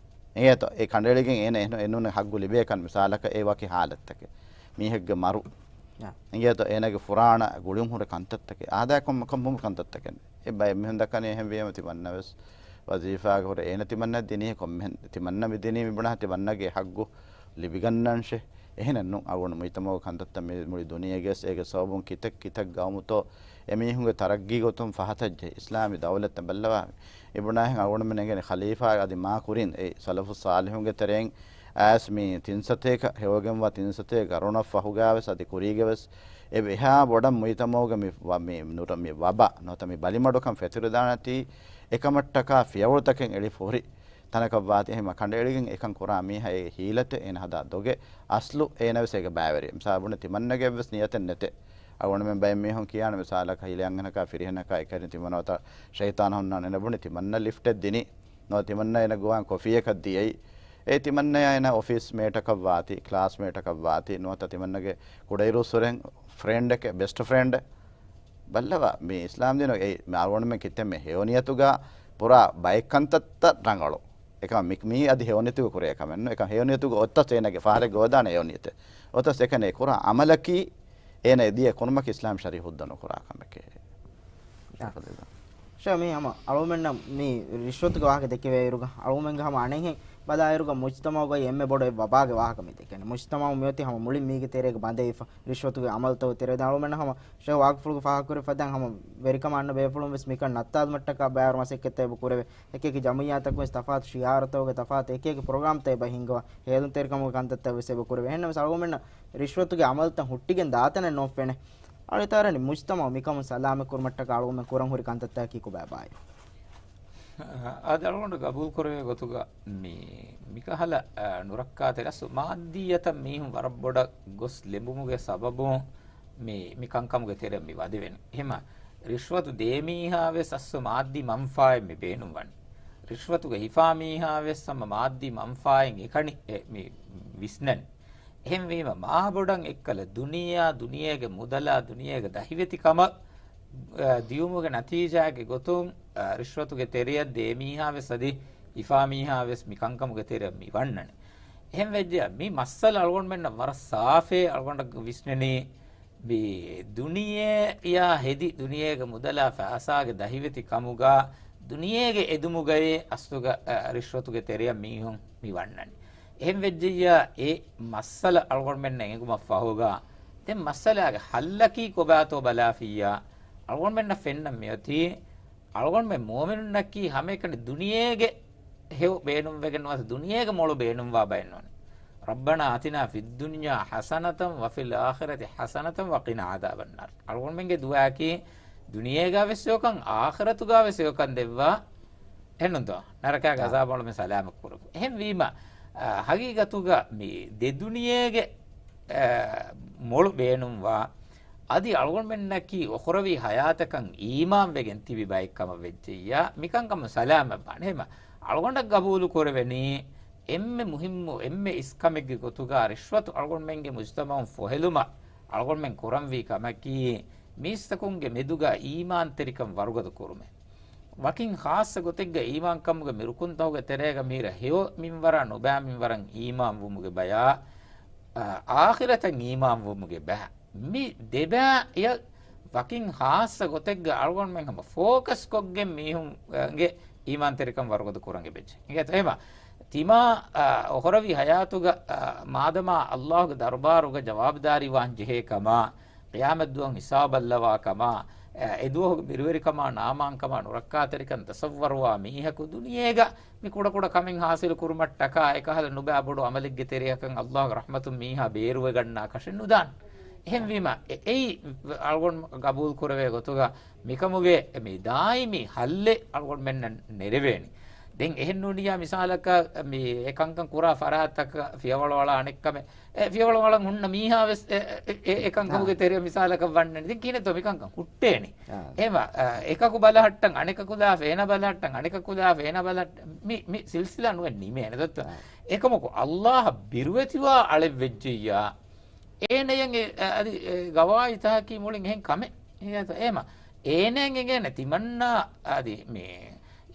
އެނގޭތޯ އެ ކަނޑައެޅިގެން އޭނަ އެހެން އެނޫނެ ޙައްޤު ލިބޭކަން މިސާލަކަށް އެ ވަކި ޙާލަތްތަކެއް. މީހެއްގެ މަރު. އާ. އެނގޭތޯ އޭނަގެ ފުރާނަ ގުޅުން ހުރެ ކަންތައްތަކެއް. އާދައި ކޮން، ކޮން ބުމު ކަންތައްތަކެއް. އެ ބައެއް މީހުން ދައްކަނީ އެހެން ވީމަ ތިމަންނަ ވެސް ވަޒީފާގެ ހުރެ އޭނަ ތިމަންނަ ދިނީ ކޮންމެހެން ތިމަންނަ މި ދިނީ މި ބުނާ ތިމަންނަގެ ޙައްޤު ލިބިގަންނަންށޭ. އެހެނެއް ނޫން. އަޅުގަނޑު މުޖްތަމަޢުގެ ކަންތައްތައް މި މުޅި ދުނިޔޭގެ ވެސް އޭގެ ސަބަބުން ކިތައް ކިތައް ގައުމުތޯ އެމީހުންގެ ތަރައްގީ ގޮތުން ފަހަތަށް ޖެހި އިސްލާމީ ދައުލަތެއް ބައްލަވާ. އެ ބުނާހެން އަޅުގަނޑުމެން އެނގޭނެ ޚަލީފާ އަދި މާ ކުރިން އެ ސަލަފު ޞާލިޙުންގެ ތެރެއިން އައިސް މި ތިން ސަތޭކަ ހެޔޮވެގެންވާ ތިން ސަތޭކަ ގަރުނަށް ފަހުގައި ވެސް އަދި ކުރީގަ ވެސް އެ އެހާ ބޮޑަށް މުޖްތަމަޢުގަ މި ވަ-، މި ނުރަ-، މި ވަބާ ނުވަތަ މި ބަލިމަޑުކަން ފެތުރިދާނެތީ އެކަމަށްޓަކާ ފިޔަވަޅުތަކެއް އެޅިފަ ހުރި ތަނަކަށް ވާތީ. އެހެންމަ ކަނޑައެޅިގެން އެކަން ކުރާ މީހާ އޭގެ ހީލަތެއް އޭނަ ހަދާ ދޮގެއް އަސްލު އޭނަ ވެސް އޭގެ ބައިވެރި. މިސާލަށް ބުނެ ތިމަންނަގެ ވެސް ނިޔަތެއް ނެތޭ. އަޅުގަނޑުމެން ބައެއް މީހުން ކިޔާނެ މިސާލަކަށް ހިލަ އަންހެނަކާ ފިރިހެނަކާ އެކަނި ތިމަންނަ ވަތަ ޝައިޠާން ހުންނާނެ އޭނަ ބުނި ތިމަންނަ ލިފްޓެއް ދިނީ. ނުވަތަ ތިމަންނަ އޭނަ ގޮވާން ކޮފީއަކަށް ދިޔައީ. އޭ ތިމަންނަޔާ އޭނަ އޮފީސް މޭޓަކަށް ވާތީ، ކްލާސް މޭޓަކަށް ވާތީ، ނުވަތަ ތިމަންނަގެ ކުޑައިރުއްސުރެން ފްރެންޑެކޭ، ބެސްޓް ފްރެންޑެއް. ބައްލަވާ، މި އިސްލާމް ދީނު އެ މި އަޅުގަނޑުމެން ކިތަންމެ ހެޔޮ ނިޔަތުގަ ކުރާ ބައެއް ކަންތައްތައް ރަނގަޅު. އެކަމަ މި، މީ އަދި ހެޔޮ ނިޔަތުގަ ކުރޭ ކަމެއް ނޫން. އެކަމަ ހެޔޮ ނިޔަތުގަ އޮތަސް އޭނަގެ ފަހަރެއް ގޮވަދާނެ ހެޔޮ ނިޔަތެއް. އޮތަސް އެކަނި ކުރާ އަމަލަކީ އޭނަ އެ ދިޔަ ކުރުމަކީ އިސްލާމް ޝަރީޢަތް ހުއްދަ ނުކުރާ ކަމެކޭ. އާ. ޝޭ، މީ ހަމަ އަޅުގަނޑަށް މި ރިޝްވަތުގެ ވާހަކަ ދެކެވޭއިރުގަ، އަޅުގަނޑުގެ ހަމަ އަނެއްހެން ބަލާއިރުގަ މުޖްތަމަޢުގައި އެންމެ ބޮޑު އެއް ވަބާގެ ވާހަކަ މި ދެކެން. މުޖްތަމަޢު މިއޮތީ ހަމަ މުޅިން މީގެ ތެރޭގަ ބަނދެވިފަ، ރިޝްވަތުގެ އަމަލުތަކުގެ ތެރޭ. ދެން އަޅުގަނޑަށް ހަމަ ޝޭހް ވާގިފުޅުގެ ފާހަގަކުރެ ފަދައިން ހަމަ ވެރިކަމާ އަންނަ ބޭފުޅުން ވެސް މިކަން ނައްތާލުމަށްޓަކާ ބައިވަރު މަސައްކަތްތައް އެބަ ކުރެވޭ. އެކިއެކި ޖަމުޢިއްޔާތަކުން ވެސް ތަފާތު ޝިޢާރުތަކުގެ ތަފާތު އެކިއެކި ޕްރޮގްރާމްތައް އެބަ ހިންގަވާ، ހޭލުންތެރިކަމުގެ ކަންތައްތައް ވެސް އެބަ ކުރެވޭ. އެހެންނަމަވެސް އަޅުގަނޑުމެންނަށް ރިޝްވަތުގެ އަމަލުތައް ހުއްޓިގެން ދާތަނެއް ނޯފެނޭ. އަޅިތާރަނި މުޖްތަމަޢު މިކަމުން ސަލާމަތް ކުރުމަށްޓަކާ އަޅުގަނޑުމެން ކުރަން ހުރި ކަންތައްތަކަކީ ކޮބާބާއޭ؟ އާދެ، އަޅުގަނޑު ގަބޫލު ކުރެވޭ ގޮތުގަ މި، މިކަހަލަ، އަ، ނުރައްކާތެރި އަސްލު މާއްދިއްޔަތަށް މީހުން ވަރަށް ބޮޑަށް ގޮސް ލެނބުމުގެ ސަބަބުން މި، މި ކަންކަމުގެ ތެރެއަށް މި ވަދެވެން. އެހެމަ ރިޝްވަތު ދޭ މީހާ ވެސް އަސްލު މާއްދީ މަންފާއެއް މި ބޭނުންވަން. ރިޝްވަތުގަ ހިފާ މީހާ ވެސް ހަމަ މާއްދީ މަންފާއިން އެކަނި އެ މި ވިސްނަން. އެހެންވީމަ މާބޮޑަށް އެއްކަލަ ދުނިޔެއާ، ދުނިޔޭގެ މުދަލާ، ދުނިޔޭގެ ދަހިވެތި ކަމަށް، އަ، ދިޔުމުގެ ނަތީޖާގެ ގޮތުން، އަ، ރިޝްވަތުގެ ތެރެއަށް ދޭ މީހާ ވެސް އަދި ހިފާ މީހާ ވެސް މި ކަންކަމުގެ ތެރެއަށް މި ވަންނަނީ. އެހެން ވެއްޖެ މި މައްސަލަ އަޅުގަނޑުމެންނަށް ވަރަށް ސާފޭ އަޅުގަނޑަށް ވިސްނެނީ މި ދުނިޔެއާ ހެދި ދުނިޔޭގެ މުދަލާ ފައިސާގެ ދަހިވެތި ކަމުގަ ދުނިޔޭގެ އެދުމުގައި އަސްލުގަ، އަ، ރިޝްވަތުގެ ތެރެއަށް މީހުން މި ވަންނަނީ. އެހެން ވެއްޖެއްޔާ އެ މައްސަލަ އަޅުގަނޑުމެންނަށް އެނގުމަށް ފަހުގަ، ދެން މައްސަލާގެ ހައްލަކީ ކޮބާތޯ ބަލާފިއްޔާ، އަޅުގަނޑުމެންނަށް ފެންނަން މިއޮތީ، އަޅުގަނޑުމެން މުއުމިނުންނަކީ ހަމައެކަނި ދުނިޔޭގެ ހެޔޮ ބޭނުންވެގެން ނުވަތަ ދުނިޔޭގެ މޮޅު ބޭނުންވާ ބައެއް ނޫން. رَبَّنَا آتِنَا فِي الدُّنْيَا حَسَنَةً وَفِي الْآخِرَةِ حَسَنَةً وَقِنَا عَذَابَ النَّارِ. އަޅުގަނޑުމެންގެ ދުޢާއަކީ ދުނިޔޭގަ ވެސް ހެޔޮކަން، އާޚިރަތުގަ ވެސް ހެޔޮކަން ދެއްވާ. އެހެންނުންތޯ؟ ނަރަކާގެ އާ. އަޒާބު އަޅުމެން ސަލާމަތް ކުރު. އެހެންވީމަ، އާ، ހަގީގަތުގަ މި ދެ ދުނިޔޭގެ، އާ، މޮޅު ބޭނުންވާ، އަދި އަޅުގަނޑުމެންނަކީ އުޚްރަވީ ހަޔާތަކަށް އީމާންވެގެން ތިބި ބައެއް ކަމަށް ވެއްޖެއްޔާ، މިކަންކަމުން ސަލާމަތްވާނެ. އެހެމަ އަޅުގަނޑަށް ގަބޫލު ކުރެވެނީ، އެންމެ މުހިއްމު، އެންމެ އިސްކަމެއްގެ ގޮތުގަ ރިޝްވަތު އަޅުގަނޑުމެންގެ މުޖްތަމަޢުން ފޮހެލުމަށް އަޅުގަނޑުމެން ކުރަންވީ ކަމަކީ، މީސްތަކުންގެ މެދުގަ އީމާންތެރިކަން ވަރުގަދަ ކުރުމޭ. ވަކިން ޚާއްޞަ ގޮތެއްގަ އީމާންކަމުގެ މި ރުކުންތަކުގެ ތެރޭގަ މީރަ ހެޔޮ މިންވަރާ ނުބައި މިންވަރަށް އީމާންވުމުގެ ބަޔާ، އާ، އާޚިރަތަށް އީމާންވުމުގެ ބައި. މި ދެބައި ވަކިން ޚާއްޞަ ގޮތެއްގަ އަޅުގަނޑުމެން ހަމަ ފޯކަސް ކޮށްގެން މީހުންގެ އީމާންތެރިކަން ވަރުގަދަ ކުރަން އެބަޖެ. އިނގޭތޯ؟ އެހެމަ ތިމާ، އާ، އުޚްރަވީ ހަޔާތުގަ، އާ، މާދަމާ އައްލާހުގެ ދަރުބާރުގަ ޖަވާބުދާރީވާން ޖެހޭ ކަމާ، ޤިޔާމަތްދުވަހު ހިސާބަށްލަވާ ކަމާ، އެ، އެދުވަހުގެ ބިރުވެރިކަމާ ނާމާންކަމާ ނުރައްކާތެރިކަން ތަޞައްވަރުވާ މީހަކު ދުނިޔޭގަ މި ކުޑަކުޑަ ކަމެއް ހާސިލު ކުރުމަށްޓަކާ އެކަހަލަ ނުބައި ބޮޑު އަމަލެއްގެ ތެރެއަކަށް އައްލާހުގެ ރަޙްމަތުން މީހާ ބޭރުވެގަންނާކަށެއް ނުދާން. އެހެންވީމަ، އެ، އެއީ އަޅުގަނޑު ގަބޫލު ކުރެވޭ ގޮތުގަ މިކަމުގެ މި ދާއިމީ ހައްލެއް އަޅުގަނޑުމެންނަށް ނެރެވޭނެ. ދެން އެހެން ނޫނިއްޔާ މިސާލަކަށް މި އެ ކަންކަން ކުރާ ފަރާތްތަކަށް ފިޔަވަޅު އަޅާ އަނެއްކަމެއް، އެ ފިޔަވަޅު އަޅަން ހުންނަ މީހާ ވެސް އެ، އެ، އެ، އެ ކަންކަމުގެ އާ. ތެރެއަށް މިސާލަކަށް ވަންނަނީ. ދެން ކިހިނެއްތޯ މި ކަންކަން ހުއްޓޭނީ؟ އާ. އެހެމަ، އަ، އެކަކު ބަލަހައްޓަން އަނެކަކު ލާފަ އޭނަ ބަލަހައްޓަން އަނެކަކު ލާފަ އޭނަ ބަލަހައްޓަން މި، މި ސިލްސިލާ ނުވެ ނިމޭނެ ދޮއްތޯ. އާ. އެކަމަކު އައްލާހަށް ބިރުވެތިވާ އަޅެއް ވެއްޖެއްޔާ، އޭނަޔަށް އެ، އަ، އަދި، އެ، ގަވާއިދުތަކަކީ މުޅިން އެހެން ކަމެއް. އެހެން އޭމަ، އޭނައަށް އެނގޭނެ ތިމަންނާ އަދި މި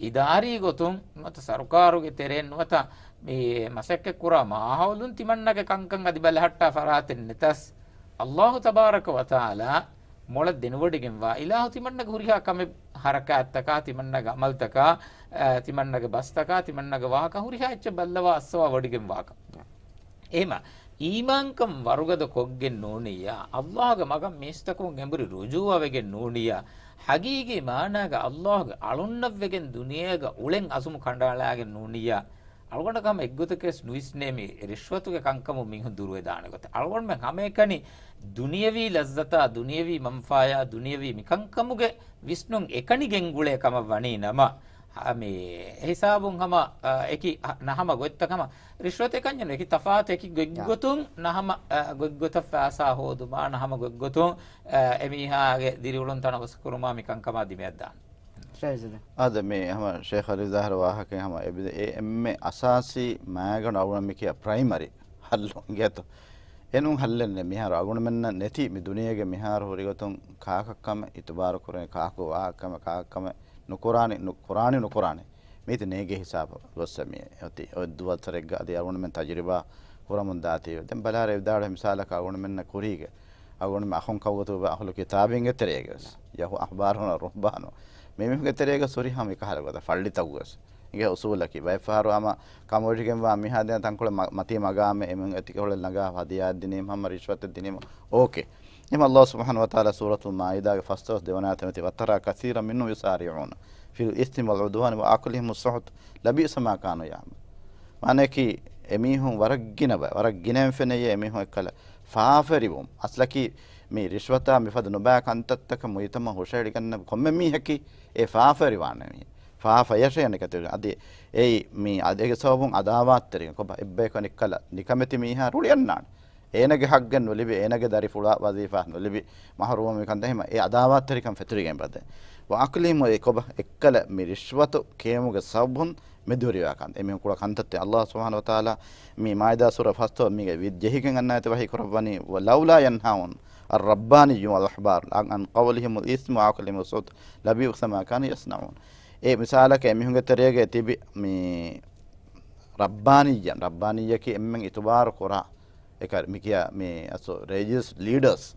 އިދާރީ ގޮތުން ނުވަތަ ސަރުކާރުގެ ތެރެއިން ނުވަތަ މި މަސައްކަތް ކުރާ މާހައުލުން ތިމަންނަގެ ކަންކަން އަދި ބަލަހައްޓާ ފަރާތެއް ނެތަސް، އައްލާހު ތަބާރަކަ ވަތަޢާލާ މޮޅަށް ދެނެވޮޑިގެންވާ އިލާހު ތިމަންނަގެ ހުރިހާ ކަމެއް، ހަރަކާތްތަކާ، ތިމަންނަގެ ޢަމަލުތަކާ، އަ، ތިމަންނަގެ ބަސްތަކާ، ތިމަންނަގެ ވާހަކަ ހުރިހާ އެއްޗެއް ބައްލަވާ އައްސަވާ ވޮޑިގެންވާކަން. އެހެމަ، އީމާންކަން ވަރުގަދަ ކޮށްގެން ނޫނިއްޔާ، އައްލާހުގެ މަގަށް މީސްތަކުން އެނބުރި ރުޖޫޢަވެގެން ނޫނިއްޔާ، ޙަގީގީ މާނާގަ އައްލާހުގެ އަޅުންނަށްވެގެން ދުނިޔޭގަ އުޅެން އަޒުމު ކަނޑައަޅާގެން ނޫނިއްޔާ، އަޅުގަނޑަކަށް ހަމަ އެއްގޮތަކަސް ނުވިސްނޭ މި ރިޝްވަތުގެ ކަންކަމުން މީހުން ދުރުވެދާނެ ގޮތަށް. އަޅުގަނޑުމެން ހަމައެކަނި ދުނިޔަވީ ލައްޒަތާ، ދުނިޔަވީ މަންފާޔާ، ދުނިޔަވީ މިކަންކަމުގެ ވިސްނުން އެކަނި ގެންގުޅޭ ކަމަށް ވަނީ ނަމަ، އަ، މި ހިސާބުން ހަމަ، އަ، އެކި ހަ-، ނަހަމަ ގޮތްތައް ހަމަ ރިޝްވަތު އެކަންޏެއް ނޫން. އެކި ތަފާތު އެކި ގޮތްގޮތުން ނަހަމަ، އަ، ގޮތްގޮތަށް ފައިސާ ހޯދުމާ، ނަހަމަ ގޮތްގޮތުން، އަ، އެމީހާގެ ދިރިއުޅުން ތަނަވަސް ކުރުމާ މި ކަންކަމާ ދިމަޔަށް ދާން. ޝައިޒަދެ. އާދެ، މި ހަމަ ޝޭޚް އަލީ ޒާހިރު ވާހަކައިން ހަމަ އެ ބިދަ-، އެ އެންމެ އަސާސީ މައިގަނޑު އަޅުގަނޑު މި ކިޔާ ޕްރައިމަރީ ހައްލު އިނގޭތޯ. އެނޫން ހައްލެއް ނެތް. މިހާރު އަޅުގަނޑުމެންނަށް ނެތި މި ދުނިޔޭގެ މިހާރު ހުރި ގޮތުން ކާކަށް ކަމެއް އިތުބާރު ކުރަނީ، ކާކު ވާހަކަ ކަމެއް، ކާކަށް ކަމެއް ނުކުރާނީ، ނު-، ކުރާނީ ނުކުރާނީ. މީތި ނޭގޭ ހިސާބަށް ގޮއްސަ މި އޮތީ. އޮތް ދުވަސްވަރެއްގަ އަދި އަޅުގަނޑުމެން ތަޖުރިބާ ކުރަމުން ދާތީ. ދެން ބަލާރަ އެ ވިދާޅުވި މިސާލަކަށް އަޅުގަނޑުމެންނަށް ކުރީގެ އަޅުގަނޑުމެން އަޚުން ކައުގަތު އަހުލު ކިތާބީންގެ ތެރޭގަވެސް، ޔަހޫ އަޙްބާރުން ރުހްބާނު މި މީހުންގެ ތެރޭގަ ހުރި ހަމަ އެކަހަލަ ގޮތަށް ފައްޅިތަކުގަސް އިނގޭ އުސޫލަކީ. ބައެއްފަހަރު ހަމަ ކަމުވެށިގެންވާ މީހާ ދޭން ތަންކޮޅެއް މަ-، މަތީ މަގާމެއް އެމީހުން އެތިކޮޅެއް ނަގާ ހަދިޔާއެއް ދިނީމަ ހަމަ ރިޝްވަތެއް ދިނީމަ އޯކޭ. އެހެން ﷲ ސުބްޙާނަހޫ ވަތަޢާލާ ސޫރަތުލް މާއިދާގެ ފަސްދޮޅަސް ދެވަނަ އާޔަތް މަތި، "وَتَرَىٰ كَثِيرًا مِنْهُمْ يُسَارِعُونَ فِي الْإِثْمِ وَالْعُدْوَانِ وَأَكْلِهِمُ السُّحْتَ لَبِئْسَ مَا كَانُوا يَعْمَلُونَ." މާނައަކީ، އެމީހުން ވަރަށް ގިނަ ބަ-، ވަރަށް ގިނައިން ފެނެޔޭ އެމީހުން އެއްކަލަ ފާފަވެރިވުން. އަސްލަކީ، މި ރިޝްވަތާ މިފަދަ ނުބައި ކަންތައްތަކަށް މުޖުތަމަޢު ހުށައެޅިގަންނަ ކޮންމެ މީހަކީ އެ ފާފަވެރިވާނެ މީހެއް. ފާފަޔަށޭ އަނެކަތި. އަދި އެއީ މި އަދި އޭގެ ސަބަބުން އަދާވާތްތެރިކަން ކޮބާ؟ އެއްބަޔަކު އަނެއްކަލަ ނިކަމެތި މީހާ ރުޅިއަންނާނެ. އޭނަގެ ހައްގެއް ނުލިބި، އޭނަގެ ދަރިފުޅާ ވަޒީފާ ނުލިބި، މަހްރޫމްވި ކަންތައް ހިމަ އެ އަދާވާތްތެރިކަން ފެތުރިގެން ބަދެ. ވައަކްލިހިމު އެ ކޮބަ އެއްކަލަ މި ރިޝްވަތު ކެއުމުގެ ސަބަބުން މެދުވެރިވާ ކަން. އެމީހުން ކުޅަ ކަންތައްތެއް. ﷲ ސުބްޙާނަހޫ ވަތަޢާލާ މި މާއިދާ ސޫރަ ފަސްތޯ މީގެ ވި-، ޖެހިގެން އަންނަ އާޔަތެއް ވަޙީ ކުރައްވަނީ، "لَوْلَا يَنْهَاهُمُ الرَّبَّانِيُّونَ وَالْأَحْبَارُ عَنْ قَوْلِهِمُ الْإِثْمَ وَأَكْلِهِمُ السُّحْتَ لَبِئْسَ مَا كَانُوا يَصْنَعُونَ." އެ މިސާލަކަށް އެމީހުންގެ ތެރޭގަ ތިބި މި ރައްބާނިއްޔަން، ރައްބާނިއްޔަކީ އެންމެން އިތުބާރު ކުރާ އެކަ-، މިކިޔާ މި އަސް ރެލިޖިއަސް ލީޑަރސް،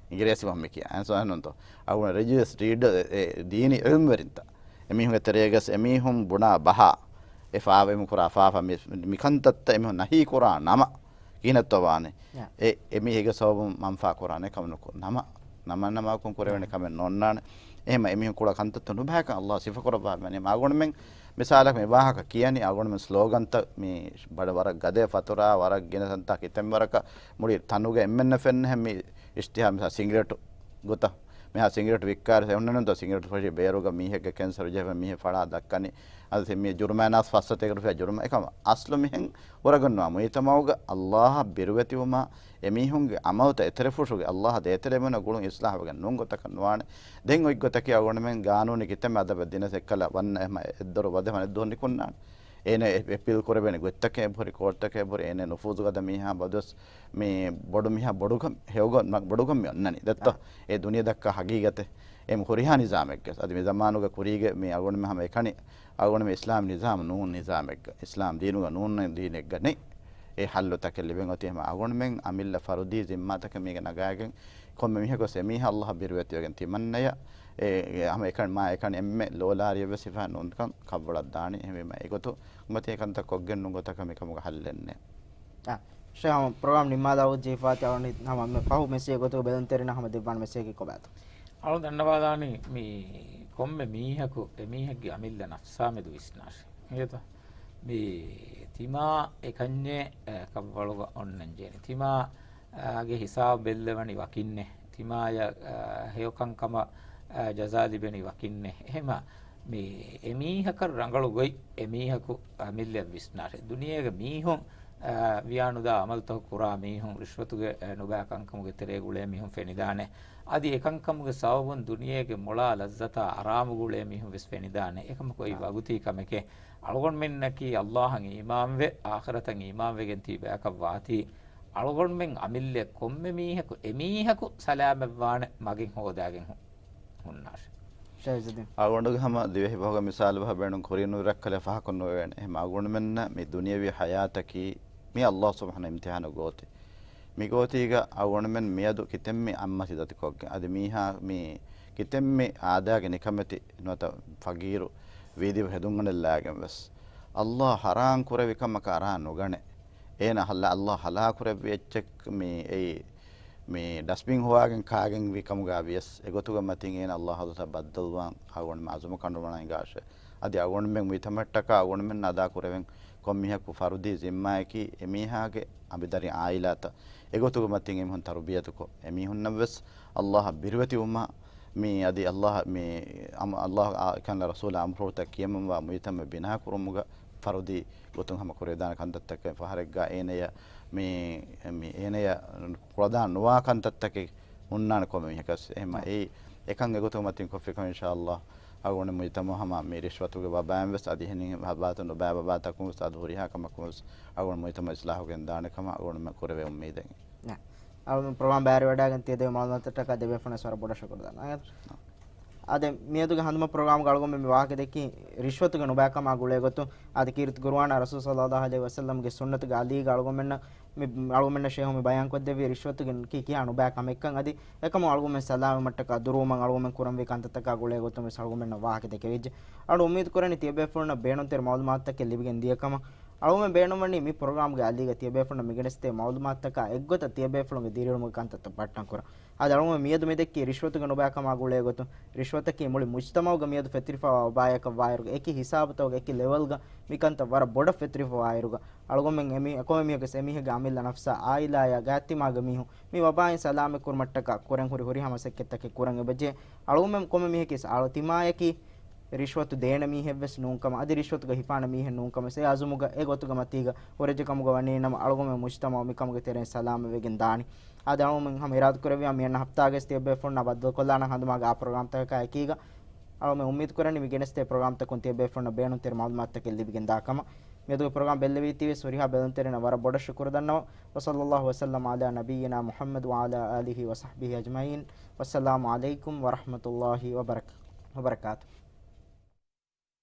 އިނގިރޭސި ބަހުން މިކިޔާ. އެހެން ސޯހެންނުންތޯ؟ އަޅުގަނޑު ރެލިޖިއަސް ލީޑަރ، އެ، އެ، ދީނީ އިލްމުވެރިންތައް. އެމީހުންގެ ތެރޭގަސް އެމީހުން ބުނާ ބަހާ، އެ ފާފަ އެމީހުން ކުރާ ފާފަ މި، މިކަންތައްތައް އެމީހުން ނަހީ ކުރާ ނަމަ، ކިހިނެއްތޯ ވާނެ؟ ޔާ. އެ، އެމީހެއްގެ ސަބަބުން މަންފާ ކުރާނެ ކަމެއް ނުކު-، ނަމަ، ނަމަ ނަމައަކުން ކުރެވޭނެ ކަމެއް ނޯންނާނެ. އެހެމަ އެމީހުން ކުޅަ ކަންތައްތައް ނުބަހަކަން ﷲ ސިފަކުރައްވާ މެނި. އަޅުގަނޑުމެން މިސާލަކަށް މި ވާހަކަ ކިޔަނީ އަޅުގަނޑުމެން ސްލޯގަންތައް މި ބަޑަ ވަރަށް ގަދަ ފަތުރާ ވަރަށް ގިނަ ތަންތާ ކިތަންމެ ވަރަކަށް މުޅި ތަނުގަ އެންމެންނަށް ފެންނަ މި އިޝްތިހާރު މިސާ ސިނގިރޭޓު ގޮތަށް. މިހާ ސިނގިރޭޓު ވިއްކާރި އެހުންނެނުންތޯ ސިނގިރޭޓު ފޮށި ބޭރުގަ މީހެއްގެ ކެންސަރު ޖެހެފަ މީހެއް ފަޅާ ދައްކަނީ. އަދި މި ޖުރުމާނާސް ފައްސަތޭކަ ރުފިޔާ ޖުރުމާ. އެކަމަ އަސްލު މިހެން އުރަގަންނުވާ މުޖްތަމަޢުގަ ﷲ އަށް ބިރުވެތިވުމާ އެމީހުންގެ އަމަލުތައް އެތެރެފުށުގެ ﷲ އަށް ދޭތެރެވެމުން ގުޅުން އިސްލާހުވެގެން ނޫން ގޮތަކަށް ނުވާނެ. ދެން އޮތް ގޮތަކީ އަޅުގަނޑުމެން ގާނޫނީ ކިތަންމެ އަދަބެއް ދިނަސް އެއްކަލަ ވަންނަ އެހެމަ އެއްދޮރު ވަދެ ވަނެއްދުވަހު ނިކުންނާނެ. އޭނަ އެ-، އެޕީލް ކުރެވޭނެ ގޮތްތަކެއް އެބަހުރި، ކޯޓްތަކެއް އެބަހުރި، އޭނަ ނުފޫޒު ގަދަ މީހާ ބަދުވެސް މި ބޮޑު މީހާ ބޮޑުކަން ހެޔޮގަ-، ބޮޑުކަން މި އޮންނަނީ. ދެއްތޯ؟ އާ. އެ ދުނިޔެ ދައްކާ ހަގީގަތެއް. އެ ހުރިހާ ނިޒާމެއްގަ. އަދި މި ޒަމާނުގަ ކުރީގެ މި އަޅުގަނޑުމެން ހަމަ އެކަނި އަޅުގަނޑުމެން އިސްލާމް ނިޒާމް ނޫން ނިޒާމެއްގަ، އިސްލާމް ދީނުގަ ނޫން ދީނެއްގަ ނެތް އެ ހައްލުތަކެއް ލިބެން އޮތީ. ހަމަ އަޅުގަނޑުމެން އަމިއްލަ ފަރުދީ ޒިންމާތަކެއް މީގަ ނަގާގެން ކޮންމެ މީހަކުވެސް އެމީހާ ﷲ އަށް ބިރުވެތިވެގެން ތިމަންނަޔަށް އެ، އެ، ހަމަ އެކަނި މާ އެކަނި އެންމެ ލޯލާރިއެއްވެސް ހިފާ ނޫންކަން ކަށްވަޅަށް ދާނީ. އެހެންވީމަ އެގޮތު މަތީ ކަންތައް ކޮށްގެން ނޫން ގޮތަކަށް މިކަމުގަ ހައްލެއް ނެތް. އާ، ޝޭޚް ހަމަ ޕްރޮގްރާމް ނިންމާލާ އޮތް ޖެހިފާތި އަޅުގަނޑު ހަމަ މި ފަހު މެސެޖް ގޮތުގަ ބެލުންތެރިންނަށް ހަމަ ދެއްވާނެ މެސެޖަކީ ކޮބާތޯ؟ އަޅު ދަންނަވާލާނީ މި ކޮންމެ މީހަކު އެމީހެއްގެ އަމިއްލަ ނަފްސާ މެދު ވިސްނާށޭ. އިނގޭތޯ؟ މި ތިމާ އެކަންޏެއް، އެ، ކަށްވަޅުގަ އޮންނަން ޖެހެނީ. ތިމާ، އާ، ގެ ހިސާބު ބެއްލެވަނީ ވަކިންނޭ. ތިމާޔަށް، އާ، ހެޔޮކަންކަމަށް، އާ، ޖަޒާ ލިބެނީ ވަކިންނޭ. އެހެމަ މި އެމީހަކަށް ރަނގަޅު ގޮތް އެމީހަކު އަމިއްލައަށް ވިސްނާށޭ. ދުނިޔޭގެ މީހުން، އާ، ވިޔާނުދާ އަމަލުތަކު ކުރާ މީހުން، ރިޝްވަތުގެ، އެ، ނުބައި ކަންކަމުގެ ތެރޭގަ އުޅޭ މީހުން ފެނިދާނެ. އަދި އެކަންކަމުގެ ސަބަބުން ދުނިޔޭގެ މޮޅާ ލައްޒަތާ އަރާމުގަ އުޅޭ މީހުން ވެސް ފެނިދާނެ. އެކަމަކު އެއީ ވަގުތީ ކަމެކޭ. އަޅުގަނޑުމެންނަކީ ﷲ އަށް އީމާންވެ، އާޚިރަތަށް އީމާންވެގެން ތިބި ބަޔަކަށް ވާތީ، އަޅުގަނޑުމެން އަމިއްލަ ކޮންމެ މީހަކު އެމީހަކު ސަލާމަތްވާނެ މަގެއް ހޯދާގެން ހު-، ހުންނާށެ. ޝައިޒުއްދީން. އަޅުގަނޑުގެ ހަމަ ދިވެހި ބަހުގެ މިސާލު ބަހަށް ބޭނުން ކުރިނު ރައްކަލެއް ފަހަކުން ނުވެވޭނެ. އެހެމަ އަޅުގަނޑުމެންނަށް މި ދުނިޔަވީ ހަޔާތަކީ މި ﷲ ސުބްޙާނަހޫ އިމްތިޙާނު ގޯތި. މި ގޯތީގަ އަޅުގަނޑުމެން މިއަދު ކިތެންމެ އަތްމަތި ދަތިކޮށްގެން، އަދި މީހާ މި ކިތެންމެ އާދައިގެ ނިކަމެތި ނުވަތަ ފަގީރު ވީދި ހެދުންގަނޑެއް ލާގެން ވެސް، ﷲ ޙަރާން ކުރެއްވި ކަމަކަށް އަރާ ނުގަނެ. އޭނަ ޙައްލާ-، ﷲ ޙައްލާ ކުރެއްވި އެއްޗެއް މި އެއީ، މި ޑަސްބިން ހޮވާގެން ކާގެން ވި ކަމުގަ ވިޔަސް، އެގޮތުގެ މަތިން އޭނަ ﷲ ޙަޟްރަތަށް ބައްދަލުވާން އަޅުގަނޑުމެން އަޒުމަ ކަނޑުމަނާ އިނގާށޭ. އަދި އަޅުގަނޑުމެން މުޖްތަމަޢަށްޓަކާ އަޅުގަނޑުމެން އަދާ ކުރެވެން ކޮންމީހަކު ފަރުދީ ޒިންމާއަކީ އެމީހާގެ އަނބިދަރި އާއިލާތައް އެގޮތުގެ މަތިން އެމީހުން ތަރުބިޔަތުކޮށް، އެމީހުންނަށްވެސް ﷲ އަށް ބިރުވެތިވުމާ، މި އަދި ﷲ މި އަމ-، ﷲ އާ ކަން ރަސޫލާ އަމުރުފުޅުތައް ކިޔަމަންވާ މުޖްތަމަޢެއް ބިނާކުރުމުގަ ފަރުދީ ގޮތުން ހަމަ ކުރެވިދާނެ ކަންތައްތަކެއް ފަހަރެއްގަ އޭނަޔަށް މި، މި އޭނަޔަށް ކުޅަދާން ނުވާ ކަންތައްތަކެއް ހުންނާނެ ކޮންމެ މީހަކަސް. އެހެމަ އެއީ އެކަން އެގޮތުގެ މަތިން ކޮށްފިކަމަށް އިންޝާﷲ އަޅުގަނޑު މުޖްތަމަޢު ހަމަ މި ރިޝްވަތުގެ ވަބާއިން ވެސް އަދި އެހެނިހެން ވަބާތައް ނުބައި ވަބާތަކުން ވެސް އަދު ހުރިހާ ކަމަކުން ވެސް އަޅުގަނޑު މުޖްތަމަޢު އިސްލާހު ގެންދާނެ ކަމަށް އަޅުގަނޑު ކުރެވެމުން މީދެން. ނަ. އަޅުގަނޑު ޕްރޮގްރާމް ބައިވެރިވަޑައިގެން ތިޔަދެވި މަޢުލޫމާތުތަކަށް ދެބޭފުޅުން ވަރަށް ބޮޑަށް ޝުކުރު ދަންނަވަން. އާދެ، މިއަދުގެ ހަނދުމަ ޕްރޮގްރާމްގަ އަޅުގަނޑުމެން މި ވާހަކަ ދެއްކީ ރިޝްވަތުގެ ނުބައިކަމާ ގުޅޭ ގޮތުން. އާދެ، ކީރިތި ގުރުއާނާ ރަސޫލު ޞައްލައްލާހު ޢަލައިހި ވަސައްލަމްގެ ސުންނަތުގެ އަލީގަ އަޅުގަނޑުމެންނަށް މި، އަޅުގަނޑުމެންނަށް ޝޭހު މި ބަޔާންކޮށްދެއްވި ރިޝްވަތުގެ ކި-، ކިހާ ނުބައި ކަމެއްކަން. އަދި އެކަމު އަޅުގަނޑުމެން ސަލާމަތްވުމަށްޓަކާ ދުރުވުމަށް އަޅުގަނޑުމެން ކުރަންވީ ކަންތައްތަކާ ގުޅޭ ގޮތުން ވެސް އަޅުގަނޑުމެންނަށް ވާހަކަ ދެކެވިއްޖެ. އަޅުގަނޑު އުއްމީދު ކުރަނީ ތިޔަބޭފުޅުންނަށް ބޭނުންތެރި މަޢުލޫމާތުތަކެއް ލިބިގެން ދިޔަ ކަމަށް. އަޅުގަނޑުމެން ބޭނުންވަނީ މި ޕްރޮގްރާމްގެ އަލީގަ ތިޔަބޭފުޅުންނަށް މިގެނެސްދޭ މަޢުލޫމާތުތަކާ އެއްގޮތަށް ތިޔަބޭފުޅުންގެ ދިރިއުޅުމުގެ ކަންތައްތައް ބައްޓަން ކުރަން. އަދި އަޅުގަނޑުމެން މިއަދު މި ދެއްކީ ރިޝްވަތުގެ ނުބައިކަމާ ގުޅޭ ގޮތުން. ރިޝްވަތަކީ މުޅި މުޖްތަމަޢުގަ މިއަދު ފެތުރިފައިވާ ވަބާއަކަށް ވާއިރުގަ، އެކި ހިސާބުތަކުގަ އެކި ލެވެލްގަ މިކަންތައް ވަރަށް ބޮޑަށް ފެތުރިފަ ވާއިރުގަ، އަޅުގަނޑުމެން އެމީ-، އެކަމެއް މީހަކަސް އެމީހެއްގެ އަމިއްލަ ނަފްސާ، އާއިލާޔާ، ގާތްތިމާގެ މީހުން މި ވަބާއިން ސަލާމަތް ކުރުމަށްޓަކާ ކުރަން ހުރި ހުރިހާ މަސައްކަތްތަކެއް ކުރަން އެބަޖެހޭ. އަޅުގަނޑުމެން ކޮންމެ މީހަކީ އަޅު ތިމާޔަކީ ރިޝްވަތު ދޭނެ މީހެއްވެސް ނޫންކަމަށް، އަދި ރިޝްވަތުގަ ހިފާނެ މީހެއް ނޫންކަމަށް، އެ އަޒުމުގަ އެ ގޮތުގެ މަތީގަ ހުރެއްޖެ ކަމުގަ ވަނީ ނަމަ، އަޅުގަނޑުމެން މުޖްތަމަޢު މިކަމުގެ ތެރެއިން ސަލާމަތްވެގެން ދާނީ. އާދެ، އަޅުގަނޑުމެން ހަމަ އިރާދަކުރެއްވިޔާ މިއަންނަ ހަފްތާގައި ތިޔަބޭފުޅުންނާ ބައްދަލުކޮށްލާނަން ހަނދުމާގެ އާ ޕްރޮގްރާމްތަކަކާ އެކީގަ. އަޅުގަނޑުމެން އުއްމީދު ކުރަނީ މި ގެނެސްދޭ ޕްރޮގްރާމްތަކުން ތިޔަބޭފުޅުންނަށް ބޭނުންތެރި މަޢުލޫމާތުތަކެއް ލިބިގެން ދާ ކަމަށް. މިއަދުގެ ޕްރޮގްރާމް ބެއްލެވީތީވެސް ހުރިހާ ބެލުންތެރިންނަށް ވަރަށް ބޮޑަށް ޝުކުރު ދަންނަވަން. وصلى الله وسلم على نبينا محمد وعلى آله وصحبه أجمعين. والسلام عليكم ورحمة الله وبركاته.